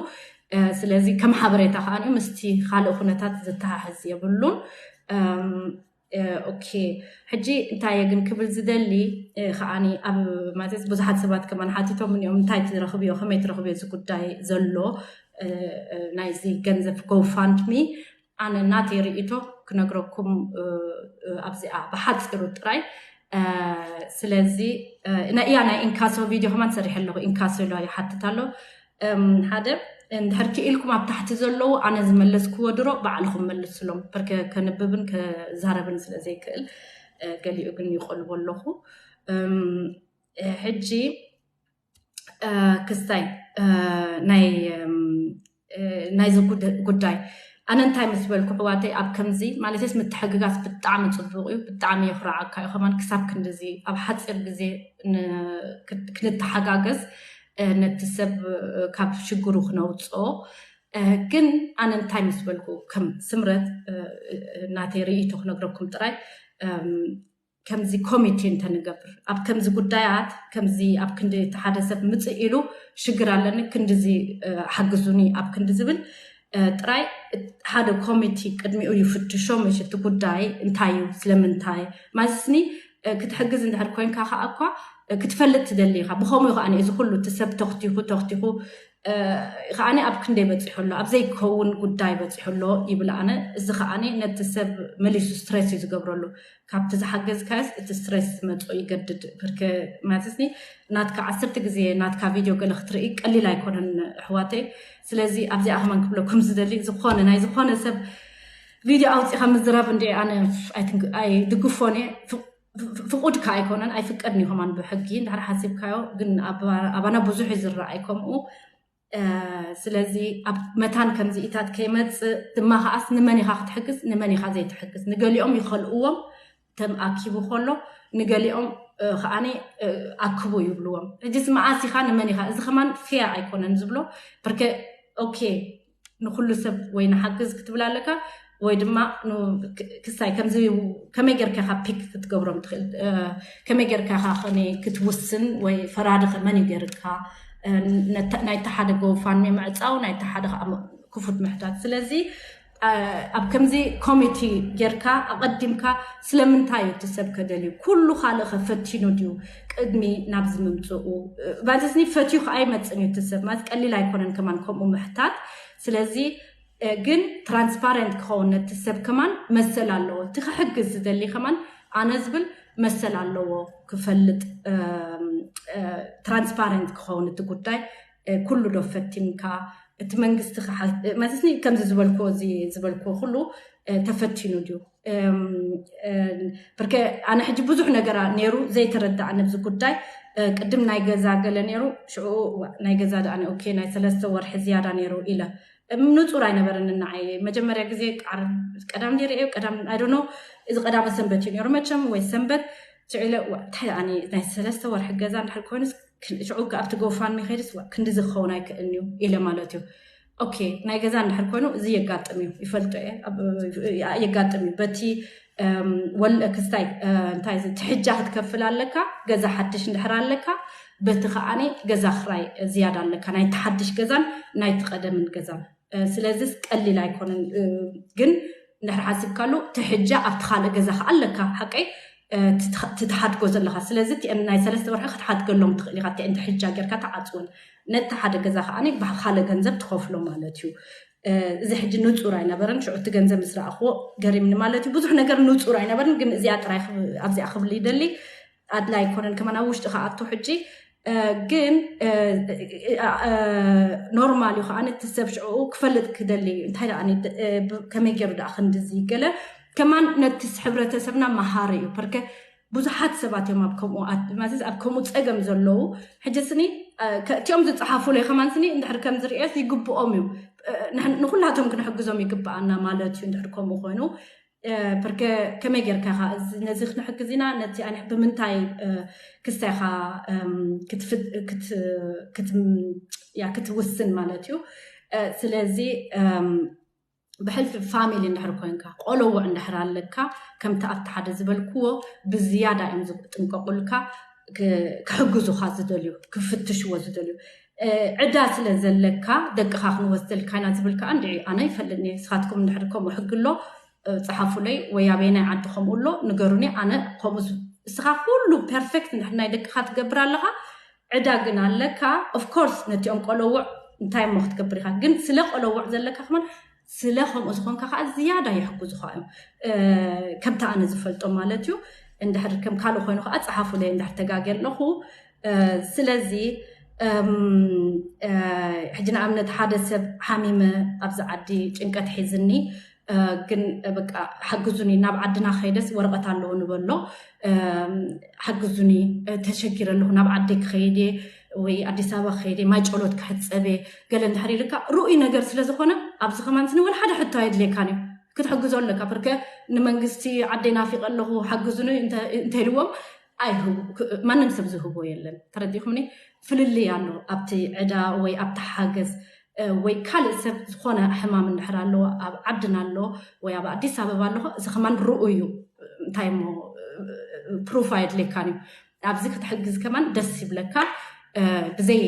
ስለዚ ከም ሓበሬታ ከዓ ምስቲ ካልእ ኩነታት ዝተሓሕዝ የብሉን። ኦኬ ሕጂ እንታይ እየ ግን ክብል ዝደሊ ከዓኒ ኣብ ማለት ብዙሓት ሰባት ከማን ሓቲቶም እዮም እንታይ ትረኽብዮ ከመይ ትረኽብዮ እዚ ጉዳይ ዘሎ ናይዚ ገንዘብ ጎፋንድሚ ኣነ ናተይ ርእይቶ ክነግረኩም ኣብዚኣ ብሓፂሩ ጥራይ። ስለዚ እያ ናይ ኢንካሶ ቪድዮ ከማን ሰሪሐ ኣለኹ። ኢንካሶ ኢሎ ይሓትት ኣሎ። ሓደ እንድሕር ክኢልኩም ኣብ ታሕቲ ዘለዉ ኣነ ዝመለስክዎ ድሮ ባዕልኹም መልስሎም። ፐርከ ከንብብን ከዛረብን ስለ ዘይክእል ገሊኡ ግን ይቆልቦ ኣለኹ። ሕጂ ክስታይ ናይ ናይዚ ጉዳይ ኣነ እንታይ ምስ በልኩ ኣሕዋተይ፣ ኣብ ከምዚ ማለትስ ምትሕግጋዝ ብጣዕሚ ፅቡቅ እዩ፣ ብጣዕሚ የኩርዓካ እዩ። ከማን ክሳብ ክንድዚ ኣብ ሓፂር ግዜ ክንተሓጋገዝ ነቲ ሰብ ካብ ሽግሩ ክነውፅኦ። ግን ኣነ እንታይ ምስ በልኩ ከም ስምረት ናተይ ርእይቶ ክነግረኩም ጥራይ ከምዚ ኮሚቴ እንተንገብር ኣብ ከምዚ ጉዳያት ከምዚ ኣብ ክንዲ እቲ ሓደ ሰብ ምፅእ ኢሉ ሽግር ኣለኒ ክንድዚ ሓግዙኒ ኣብ ክንዲ ዝብል ጥራይ ሓደ ኮሚቴ ቅድሚኡ ይፍትሾ። ምሽ እቲ ጉዳይ እንታይ እዩ? ስለምንታይ? ማለትስኒ ክትሕግዝ እንድሕር ኮይንካ ከዓ እኳ ክትፈልጥ ትደሊ ኢኻ። ብኸምኡ ከዓ እዚ ኩሉ እቲ ሰብ ተኽቲኹ ተኽቲኹ ከዓኒ ኣብ ክንደይ በፂሑ ኣሎ፣ ኣብ ዘይከውን ጉዳይ በፂሑ ኣሎ ይብል። ኣነ እዚ ከዓኒ ነቲ ሰብ መሊሱ ስትሬስ እዩ ዝገብረሉ። ካብቲ ዝሓገዝካዮስ እቲ ስትሬስ ዝመፅኦ ይገድድ። ብርከ ማለትስኒ ናትካ ዓሰርተ ግዜ ናትካ ቪድዮ ገለ ክትርኢ ቀሊል ኣይኮነን ኣሕዋተይ። ስለዚ ኣብዚኣ ከማን ክብለኩም ዝደሊ ዝኾነ ናይ ዝኾነ ሰብ ቪድዮ ኣውፂኻ ምዝራብ እንዲ ኣነ ኣይድግፎን እየ። ፍቁድካ ኣይኮነን ኣይፍቀድን እዩ ከማን ብሕጊ እንድሕር ሓሲብካዮ። ግን ኣባና ብዙሕ ይዝረእ ኣይከምኡ። ስለዚ ኣብ መታን ከምዚኢታት ከይመፅእ ድማ ከዓስ ንመን ኢኻ ክትሕግዝ ንመን ኢኻ ዘይትሕግዝ? ንገሊኦም ይኸልእዎም ተም ኣኪቡ ከሎ ንገሊኦም ከዓኒ ኣክቡ ይብልዎም። ሕጂስ መዓስ ኢኻ ንመን ኢኻ? እዚ ከማን ፌር ኣይኮነን ዝብሎ። ብርከ ኦኬ ንኩሉ ሰብ ወይ ንሓግዝ ክትብል ኣለካ ወይ ድማ ክሳይ ከምዚ ከመይ ጌርካ ኢኻ ፒክ ክትገብሮም ትኽእል? ከመይ ጌርካ ኢኻ ክትውስን ወይ ፈራዲ ከመን እዩ ጌርካ? ናይታ ሓደ ጎፋን ምዕፃው ናይታ ሓደ ከዓ ክፉት ምሕታት። ስለዚ ኣብ ከምዚ ኮሚቲ ጌርካ ኣቐዲምካ ስለምንታይ እዩ እቲ ሰብ ከደልዩ? ኩሉ ካልእ ከፈቲኑ ድዩ ቅድሚ ናብዚ ምምፅኡ? ባዘስኒ ፈትዩ ከዓ ይመፅን እዩ እቲ ሰብ ማለት ቀሊል ኣይኮነን ከማን ከምኡ ምሕታት። ስለዚ ግን ትራንስፓረንት ክኸውን ነቲ ሰብ ከማን መሰል ኣለዎ። እቲ ክሕግዝ ዝደሊ ከማን ኣነ ዝብል መሰል ኣለዎ ክፈልጥ ትራንስፓረንት ክኸውን እቲ ጉዳይ ኩሉ ዶ ፈቲንካ እቲ መንግስቲ ማለትኒ ከምዚ ዝበልክዎ እዚ ዝበልክዎ ኩሉ ተፈቲኑ ድዩ? ብርከ ኣነ ሕጂ ብዙሕ ነገራ ነይሩ ዘይተረዳኣ ነብዚ ጉዳይ። ቅድም ናይ ገዛ ገለ ነይሩ ሽዑ ናይ ገዛ ደኣ ኦኬ ናይ ሰለስተ ወርሒ ዝያዳ ነይሩ ኢለ ንፁር ኣይነበረን። ንዓይ መጀመርያ ግዜ ቀዳም ሪኦ ቀዳም ኣይዶኖ እዚ ቀዳመ ሰንበት እዩ ነይሩ መቸም ወይ ሰንበት ሽዑ ኢለ እንታይ ናይ ሰለስተ ወርሒ ገዛ እንድሕር ኮይኑስ ሽዑ ኣብቲ ጎፋንሚ ከይድስ ክንዲ ዝኸውን ኣይክእልን እዩ ኢለ ማለት እዩ። ኦኬ ናይ ገዛ እንድሕር ኮይኑ እዚ የጋጥም እዩ ይፈልጦ እየ። የጋጥም እዩ በቲ ወል ክስታይ እንታይ ትሕጃ ክትከፍል ኣለካ። ገዛ ሓድሽ እንድሕር ኣለካ በቲ ከዓኒ ገዛ ክራይ ዝያዳ ኣለካ ናይቲ ሓድሽ ገዛን ናይቲ ቀደምን ገዛን። ስለዚስ ቀሊል ኣይኮነን። ግን እንድሕር ሓሲብካሉ ትሕጃ ኣብቲ ካልእ ገዛ ከዓ ኣለካ ሓቀይ ትትሓድጎ ዘለካ። ስለዚ እቲአን ናይ ሰለስተ ወርሒ ክትሓድገሎም ትኽእል ኢካ። እቲአን ትሕጃ ጌርካ ተዓፅወን ነቲ ሓደ ገዛ ከዓ ብካልእ ገንዘብ ትኸፍሎ ማለት እዩ። እዚ ሕጂ ንፁር ኣይነበረን። ሽዑ እቲ ገንዘብ ምስ ረኣኽዎ ገሪምኒ ማለት እዩ። ብዙሕ ነገር ንፁር ኣይነበርን። ግን እዚኣ ጥራይ ኣብዚኣ ክብል ይደሊ ኣድላይ ኣይኮነን። ከማን ኣብ ውሽጢ ከኣቶ ሕጂ ግን ኖርማል እዩ ከዓ ነቲ ሰብ ሽዕኡ ክፈልጥ ክደሊ እንታይ ደኣ ከመይ ገይሩ ደኣ ክንድዚ ገለ ከማን ነቲ ሕብረተሰብና መሃሪ እዩ። ፐርከ ብዙሓት ሰባት እዮም ኣብ ከምኡ ማለት ኣብ ከምኡ ፀገም ዘለዉ። ሕጂ ስኒ እቲኦም ዝፀሓፉለይ ከማን ስኒ እንድሕር ከም ዝርእየስ ይግብኦም እዩ። ንኩላቶም ክንሕግዞም ይግብኣና ማለት እዩ። እንድሕር ከምኡ ኮይኑ ፕርከ ከመይ ጌርካ ኢኻ ነዚ ክንሕግዝ ኢና ነቲ ኣነ ብምንታይ ክስታይኻ ክትውስን ማለት እዩ። ስለዚ ብሕልፊ ፋሚሊ እንድሕር ኮንካ ቆለውዕ እንድሕር ኣለካ ከምቲ ኣብቲ ሓደ ዝበልክዎ ብዝያዳ እዮም ዝጥንቀቁልካ። ክሕግዙኻ ዝደልዩ ክፍትሽዎ ዝደልዩ ዕዳ ስለ ዘለካ ደቅኻ ክንወስደልካ ኢና ዝብል ከዓ እንድዒ ኣነ ይፈልጥኒ። ንስኻትኩም እንድሕር ከምኡ ሕጊ ኣሎ ፀሓፉለይ ወይ ኣበየናይ ዓዲ ከምኡ ኣሎ ንገሩኒ። ኣነ ከምኡ እስኻ ኩሉ ፐርፌክት እንድሕር ናይ ደቅኻ ትገብር ኣለኻ ዕዳ ግን ኣለካ። ኦፍኮርስ ነቲኦም ቆለውዕ እንታይ እሞ ክትገብር ኢኻ ግን ስለ ቆለውዕ ዘለካ ከማን ስለ ከምኡ ዝኾንካ ከዓ ዝያዳ ይሕግዙኻ እዮም። ከምቲ ኣነ ዝፈልጦ ማለት እዩ። እንድሕር ከም ካልእ ኮይኑ ከዓ ፀሓፉለይ እንድሕር ተጋግየ ኣለኹ። ስለዚ ሕጂ ንኣብነት ሓደ ሰብ ሓሚመ ኣብዚ ዓዲ ጭንቀት ሒዝኒ ግን በቃ ሓግዙኒ ናብ ዓድና ከይደስ ወረቐት ኣለዎ ንበሎ ሓግዙኒ ተሸጊረ ኣለኹ ናብ ዓዲ ክኸይድ ወይ ኣዲስ ኣበባ ከይደ ማይ ጨሎት ክሕፀበ ገለ እንድሕር ኢልካ ርኡይ ነገር ስለዝኾነ ኣብዚ ከማን ስኒ ወላ ሓደ ሕቶ ኣየድልየካን እዩ ክትሕግዞ ኣለካ ርከ ንመንግስቲ ዓደይ ናፊቀ ኣለኹ ሓግዙኒ እንተኢልዎም ኣይህቡ ማንም ሰብ ዝህቦ የለን ተረዲኹምኒ ፍልልይ ኣሎ ኣብቲ ዕዳ ወይ ኣብቲ ሓገዝ ወይ ካልእ ሰብ ዝኾነ ሕማም እንድሕር ኣለዎ ኣብ ዓድና ኣሎ ወይ ኣብ ኣዲስ ኣበባ ኣለኹ እዚ ከማን ርኡ እዩ እንታይ ሞ ፕሩፍ ኣየድልየካን እዩ ኣብዚ ክትሕግዝ ከማን ደስ ይብለካ ብዘይ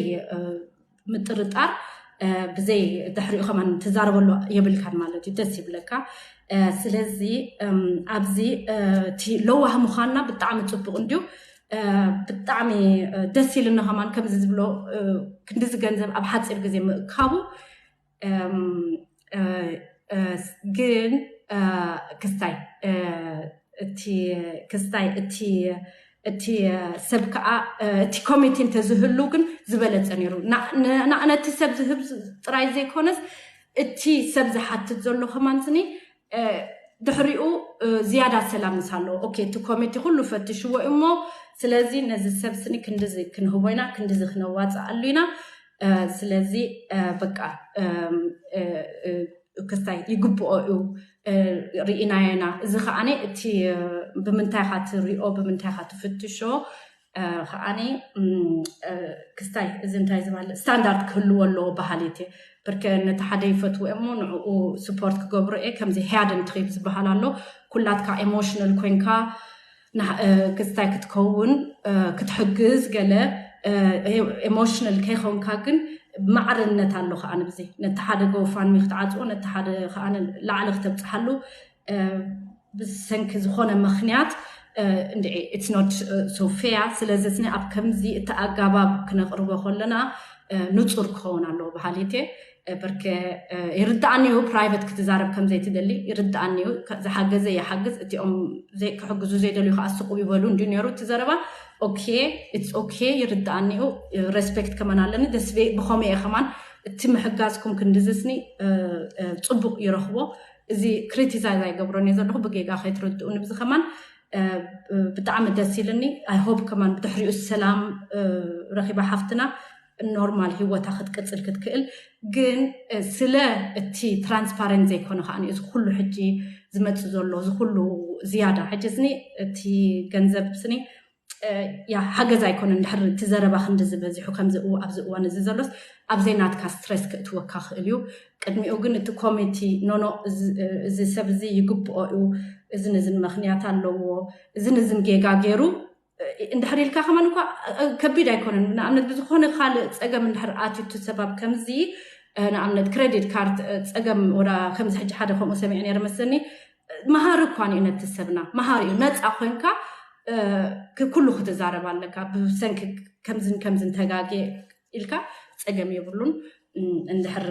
ምጥርጣር ብዘይ ድሕሪኡ ከማን ትዛረበሉ የብልካን ማለት እዩ ደስ ይብለካ ስለዚ ኣብዚ እቲ ለዋህ ምዃንና ብጣዕሚ ፅቡቅ እንድዩ ብጣዕሚ ደስ ኢልና ከማን ከምዚ ዝብሎ ክንዲዚ ገንዘብ ኣብ ሓፂር ግዜ ምእካቡ ግን ክስታይ እቲ ክስታይ እቲ እቲ ሰብ ከዓ እቲ ኮሚቴ እንተዝህሉ ግን ዝበለፀ ነይሩ ነቲ ሰብ ዝህብ ጥራይ ዘይኮነስ እቲ ሰብ ዝሓትት ዘሎ ከማን ስኒ ድሕሪኡ ዝያዳ ሰላም ምስ ኣለዎ ኦኬ እቲ ኮሚቴ ኩሉ ፈትሽዎ እሞ ስለዚ ነዚ ሰብ ስኒ ክንድዚ ክንህቦ ኢና ክንድዚ ክነዋፅኣሉ ኢና ስለዚ በቃ ክስታይ ይግብኦ እዩ ርኢናዮና እዚ ከዓኒ እቲ ብምንታይ ካ ትሪኦ ብምንታይ ካ ትፍትሾ ከዓኒ ክስታይ እዚ እንታይ ዝበሃል ስታንዳርድ ክህልዎ ኣለዎ ባህሊት እየ ብርከ ነቲ ሓደ ይፈትዎ እሞ ንዕኡ ስፖርት ክገብሮ እየ ከምዚ ሄያደን ትሪፕ ዝበሃል ኣሎ ኩላትካ ኤሞሽናል ኮይንካ ክስታይ ክትከውን ክትሕግዝ ገለ ኤሞሽናል ከይኮንካ ግን ማዕርነት ኣሎ ከዓ ንብዚ ነቲ ሓደ ጎፋንሚ ክትዓፅዎ ነቲ ሓደ ከዓ ላዕሊ ክተብፅሓሉ ብሰንኪ ዝኾነ ምክንያት እንድዒ it's not so fair ስለዚ ስኒ ኣብ ከምዚ እቲ ኣጋባብ ክነቕርቦ ከለና ንፁር ክኸውን ኣለዎ በሃሊት እየ በርከ ይርዳእኒ እዩ ፕራይቨት ክትዛረብ ከም ዘይትደሊ ይርዳእኒ እዩ ዝሓገዘ ይሓግዝ እቲኦም ክሕግዙ ዘይደልዩ ከዓ ስቁብ ይበሉ እንዲ ነሩ እቲ ዘረባ okay it's okay ይርዳእኒ እዩ respect ከማን ኣለኒ ደስ ብኸመ እየ ከማን እቲ ምሕጋዝኩም ክንድዝስኒ ፅቡቅ ይረኽቦ እዚ criticize ኣይገብሮን እየ ዘለኹ ብጌጋ ከይትርድኡኒ ብዚ ከማን ብጣዕሚ ደስ ኢልኒ I hope ከማን ብድሕሪኡ ሰላም ረኺባ ሓፍትና ኖርማል ህይወታ ክትቅፅል ክትክእል ግን ስለ እቲ transparent ዘይኮነ ከዓ እዚ ኩሉ ሕጂ ዝመፅእ ዘሎ እዚ ኩሉ ዝያዳ ሕጂ ስኒ እቲ ገንዘብ ስኒ ያ ሓገዝ ኣይኮነ እንድሕር እቲ ዘረባ ክንዲ ዝበዚሑ ከምዚ ኣብዚ እዋን እዚ ዘሎስ ኣብዘይ ናትካ ስትረስ ክእትወካ ክእል እዩ ቅድሚኡ ግን እቲ ኮሚቲ ኖኖ እዚ ሰብ እዚ ይግብኦ እዩ እዚ ንዝን ምክንያት ኣለዎ እዚ ንዝን ጌጋ ገይሩ እንድሕር ኢልካ ከማን እኳ ከቢድ ኣይኮነን ንኣብነት ብዝኾነ ካልእ ፀገም እንድሕር ኣትዩ እቲ ሰባብ ከምዚ ንኣብነት ክሬዲት ካርድ ፀገም ወላ ከምዚ ሕጂ ሓደ ከምኡ ሰሚዐ ነይረ መስለኒ መሃሪ እኳ ንዩ ነቲ ሰብና መሃሪ እዩ ነፃ ኮይንካ ኩሉ ክትዛረብ ኣለካ ብሰንኪ ከምዝን ከምዝን ተጋጌ ኢልካ ፀገም የብሉን እንድሕር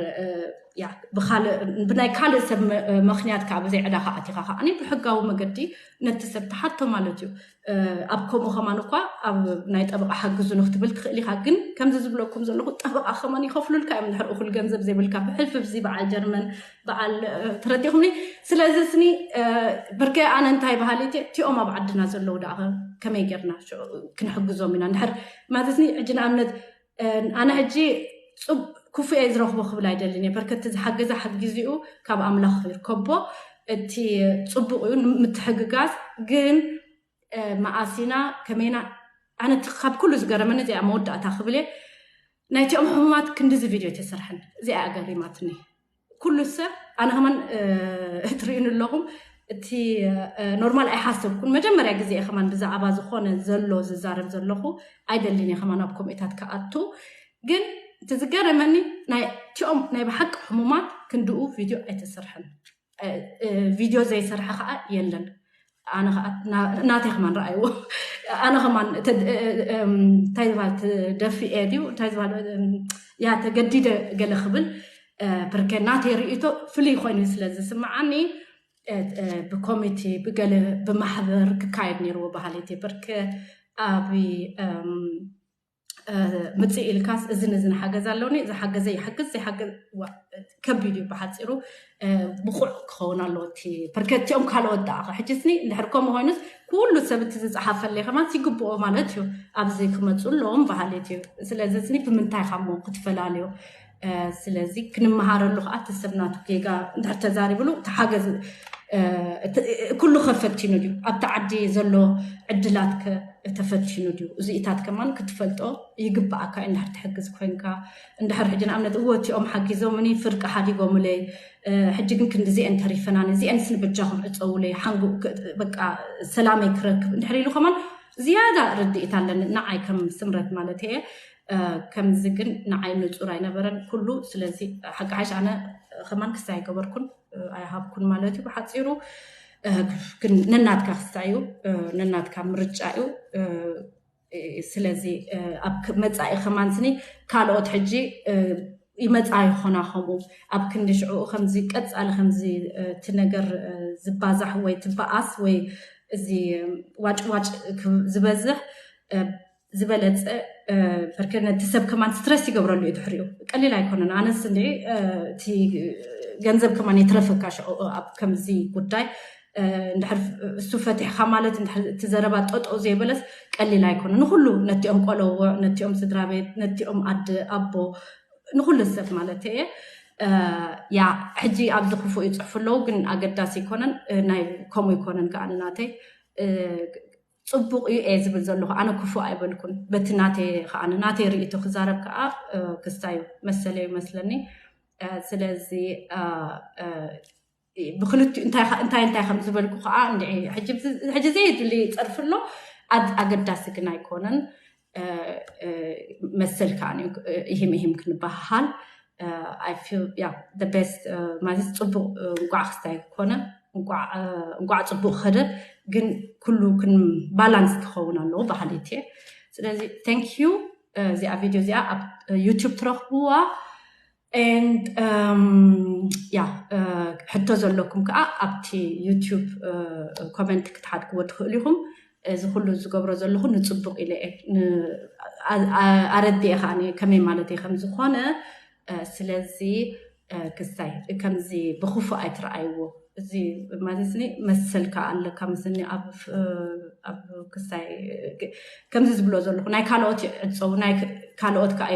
ብናይ ካልእ ሰብ ምክንያት ከዓ ብዘይ ዕዳ ከኣቲካ ከዓ ብሕጋዊ መገዲ ነቲ ሰብ ተሓቶ ማለት እዩ ኣብ ከምኡ ከማን እኳ ኣብ ናይ ጠበቃ ሓግዙ ንክትብል ትኽእል ኢካ ግን ከምዚ ዝብለኩም ዘለኹ ጠበቃ ከማን ይከፍሉልካ እዮም ድሕር እኩል ገንዘብ ዘይብልካ ብሕልፊ ብዚ በዓል ጀርመን በዓል ትረዲኹምኒ ስለዚ ስኒ ብርከ ኣነ እንታይ ባህሊ እቲኦም ኣብ ዓድና ዘለዉ ዳ ከመይ ጌርና ክንሕግዞም ኢና ድሕር ማለት ስኒ ሕጂ ንኣብነት ኣነ ሕጂ ክፉ እየ ዝረኽቦ ክብል ኣይደልን እየ በርከቲ ዝሓገዘ ሓጊዚኡ ካብ ኣምላኽ ይርከቦ እቲ ፅቡቅ እዩ ምትሕግጋዝ ግን መኣሲና ከመይና ኣነ ካብ ኩሉ ዝገረመኒ እዚኣ መወዳእታ ክብል እየ ናይቲኦም ሕሙማት ክንዲዚ ቪድዮ ተሰርሐን እዚኣ ኣገሪማትኒ ኩሉ ሰብ ኣነ ከማን እትርእዩኒ ኣለኹም እቲ ኖርማል ኣይሓሰብኩን መጀመርያ ግዜ ከማን ብዛዕባ ዝኾነ ዘሎ ዝዛረብ ዘለኹ ኣይደልን እየ ከማን ኣብ ኮሚታት ክኣቱ ግን እቲ ዝገረመኒ ናይቲኦም ናይ ብሓቂ ሕሙማት ክንድኡ ቪድዮ ኣይተሰርሐን ቪድዮ ዘይሰርሐ ከዓ የለን ኣነ ናተይ ከማን ረኣይዎ ኣነ ከማን እንታይ ዝበሃል ተደፊኤ ድዩ እንታይ ዝበሃል ያ ተገዲደ ገለ ክብል ብርከ ናተይ ርእቶ ፍልይ ኮይኑ ስለ ዝስምዓኒ ብኮሚቴ ብገለ ብማሕበር ክካየድ ነይርዎ ባህሌት ብርከ ኣብ ምፅእ ኢልካስ እዝን እዝን ሓገዝ ኣለውኒ ዝሓገዘ ይሓግዝ ዘይሓገዝ ከቢድ እዩ ብሓፂሩ ብቑዕ ክኸውን ኣለዎ እቲ ፕርከቲኦም ካልኦት ደኣ ሕጂ ስኒ እንድሕር ከምኡ ኮይኑስ ኩሉ ሰብ እቲ ዝፀሓፈለይ ከማን ይግብኦ ማለት እዩ ኣብዚ ክመፁ ኣለዎም ባህሌት እዩ ስለዚ ስኒ ብምንታይ ካሞ ክትፈላለዩ ስለዚ ክንመሃረሉ ከዓ እቲ ሰብ ናቱ ጌጋ እንድሕር ተዛሪብሉ ተሓገዝ ኩሉ ከፈቲኑ ድዩ ኣብቲ ዓዲ ዘሎ ዕድላት ተፈቲኑ ድዩ እዚኢታት ከማን ክትፈልጦ ይግብኣካ እንድሕር ትሕግዝ ኮይንካ እንድሕር ሕጂ ንኣብነት እወ እቲኦም ሓጊዞምኒ ፍርቂ ሓዲጎምለይ ሕጂ ግን ክንዲ እዚአን ተሪፈናኒ እዚአን ስንብጃኹም ዕፀውለይ ሓንጉ በቃ ሰላመይ ክረክብ እንድሕር ኢሉ ከማን ዝያዳ ርድኢት ኣለኒ ንዓይ ከም ስምረት ማለት እየ ከምዚ ግን ንዓይ ንፁር ኣይነበረን ኩሉ ስለዚ ሓቂ ሓሽ ኣነ ከማን ክስታይ ኣይገበርኩን ኣይሃብኩን ማለት እዩ ብሓፂሩ ግን ነናትካ ክስታይ እዩ ነናትካ ምርጫ እዩ ስለዚ ኣብ መፃኢ ከማን ስኒ ካልኦት ሕጂ ይመፃ ይኾና ከምኡ ኣብ ክንዲ ሽዕኡ ከምዚ ቀፃሊ ከምዚ እቲ ነገር ዝባዛሕ ወይ ትበኣስ ወይ እዚ ዋጭዋጭ ዝበዝሕ ዝበለፀ በርከ ነቲ ሰብ ከማን ስትረስ ይገብረሉ እዩ ድሕሪኡ ቀሊል ኣይኮነን ኣነስ እንዲ እቲ ገንዘብ ከማን የትረፈካ ሽዑ ኣብ ከምዚ ጉዳይ እንድሕር እሱ ፈቲሕካ ማለት እንድሕር እቲ ዘረባ ጠጠው ዘይበለስ ቀሊል ኣይኮነ ንኩሉ ነቲኦም ቆለዎ ነቲኦም ስድራ ቤት ነቲኦም ኣደ ኣቦ ንኩሉ ሰብ ማለት እየ ያ ሕጂ ኣብዚ ክፉእ ይፅሕፉ ኣለዉ ግን ኣገዳሲ ይኮነን ናይ ከምኡ ይኮነን ከዓ ንናተይ ፅቡቅ እዩ እየ ዝብል ዘለኹ ኣነ ክፉእ ኣይበልኩን በቲ ናተይ ከዓ ናተይ ርእይቶ ክዛረብ ከዓ ክስታይ መሰለ ይመስለኒ ስለዚ ብክልቲኡ እንታይ እንታይ ከም ዝበልኩ ከዓ እንድዒ ሕጂ ዘየድሊ ፀርፊ ኣሎ ኣገዳሲ ግን ኣይኮነን መሰል ከዓ ኢሂም ኢሂም ክንበሃሃል I feel yeah the best ማለት ፅቡቅ እንቋዕ ክስታይ ኮነ እንቋዕ ፅቡቅ ከደ ግን ኩሉ ክን ባላንስ ክኸውን ኣለዎ ባህሌት እየ ስለዚ thank you እዚኣ ቪድዮ እዚኣ ኣብ ዩቱብ ትረኽብዋ and yeah ሕቶ ዘለኩም ከዓ ኣብቲ ዩቱብ ኮመንት ክትሓድግዎ ትኽእሉ ኢኹም እዚ ኩሉ ዝገብሮ ዘለኹ ንፅቡቅ ኢለ እየ ኣረድኤ ከዓ ከመይ ማለት እየ ከምዝኾነ ስለዚ ክስታይ ከምዚ ብክፉእ ኣይትረኣይዎ እዚ ማለት መሰልካ ኣለካ ምስኒ ኣብ ክስታይ ከምዚ ዝብሎ ዘለኹ ናይ ካልኦት ይዕፀው ናይ ካልኦት ከዓ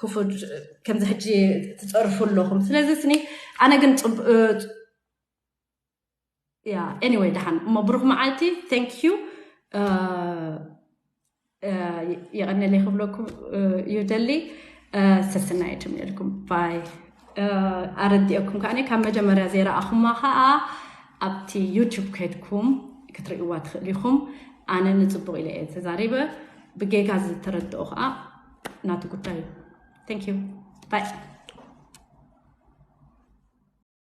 ክፉ ከምዚ ሕጂ ትፀርፉ ኣለኹም ስለዚ ስኒ ኣነ ግን anyway ደሓን እሞ ብሩክ መዓልቲ thank you የቐነለይ ክብለኩም እዩ ደሊ ሰስናየትም ነርኩም ባይ ኣረዲኦኩም ከዓ ካብ መጀመርያ ዘይረኣኹማ ከዓ ኣብቲ ዩቱብ ከድኩም ክትርእይዋ ትኽእል ኢኹም ኣነ ንፅቡቅ ኢለ እየ ተዛሪበ ብጌጋ ዝተረድኦ ከዓ ናቱ ጉዳይ እዩ thank you bye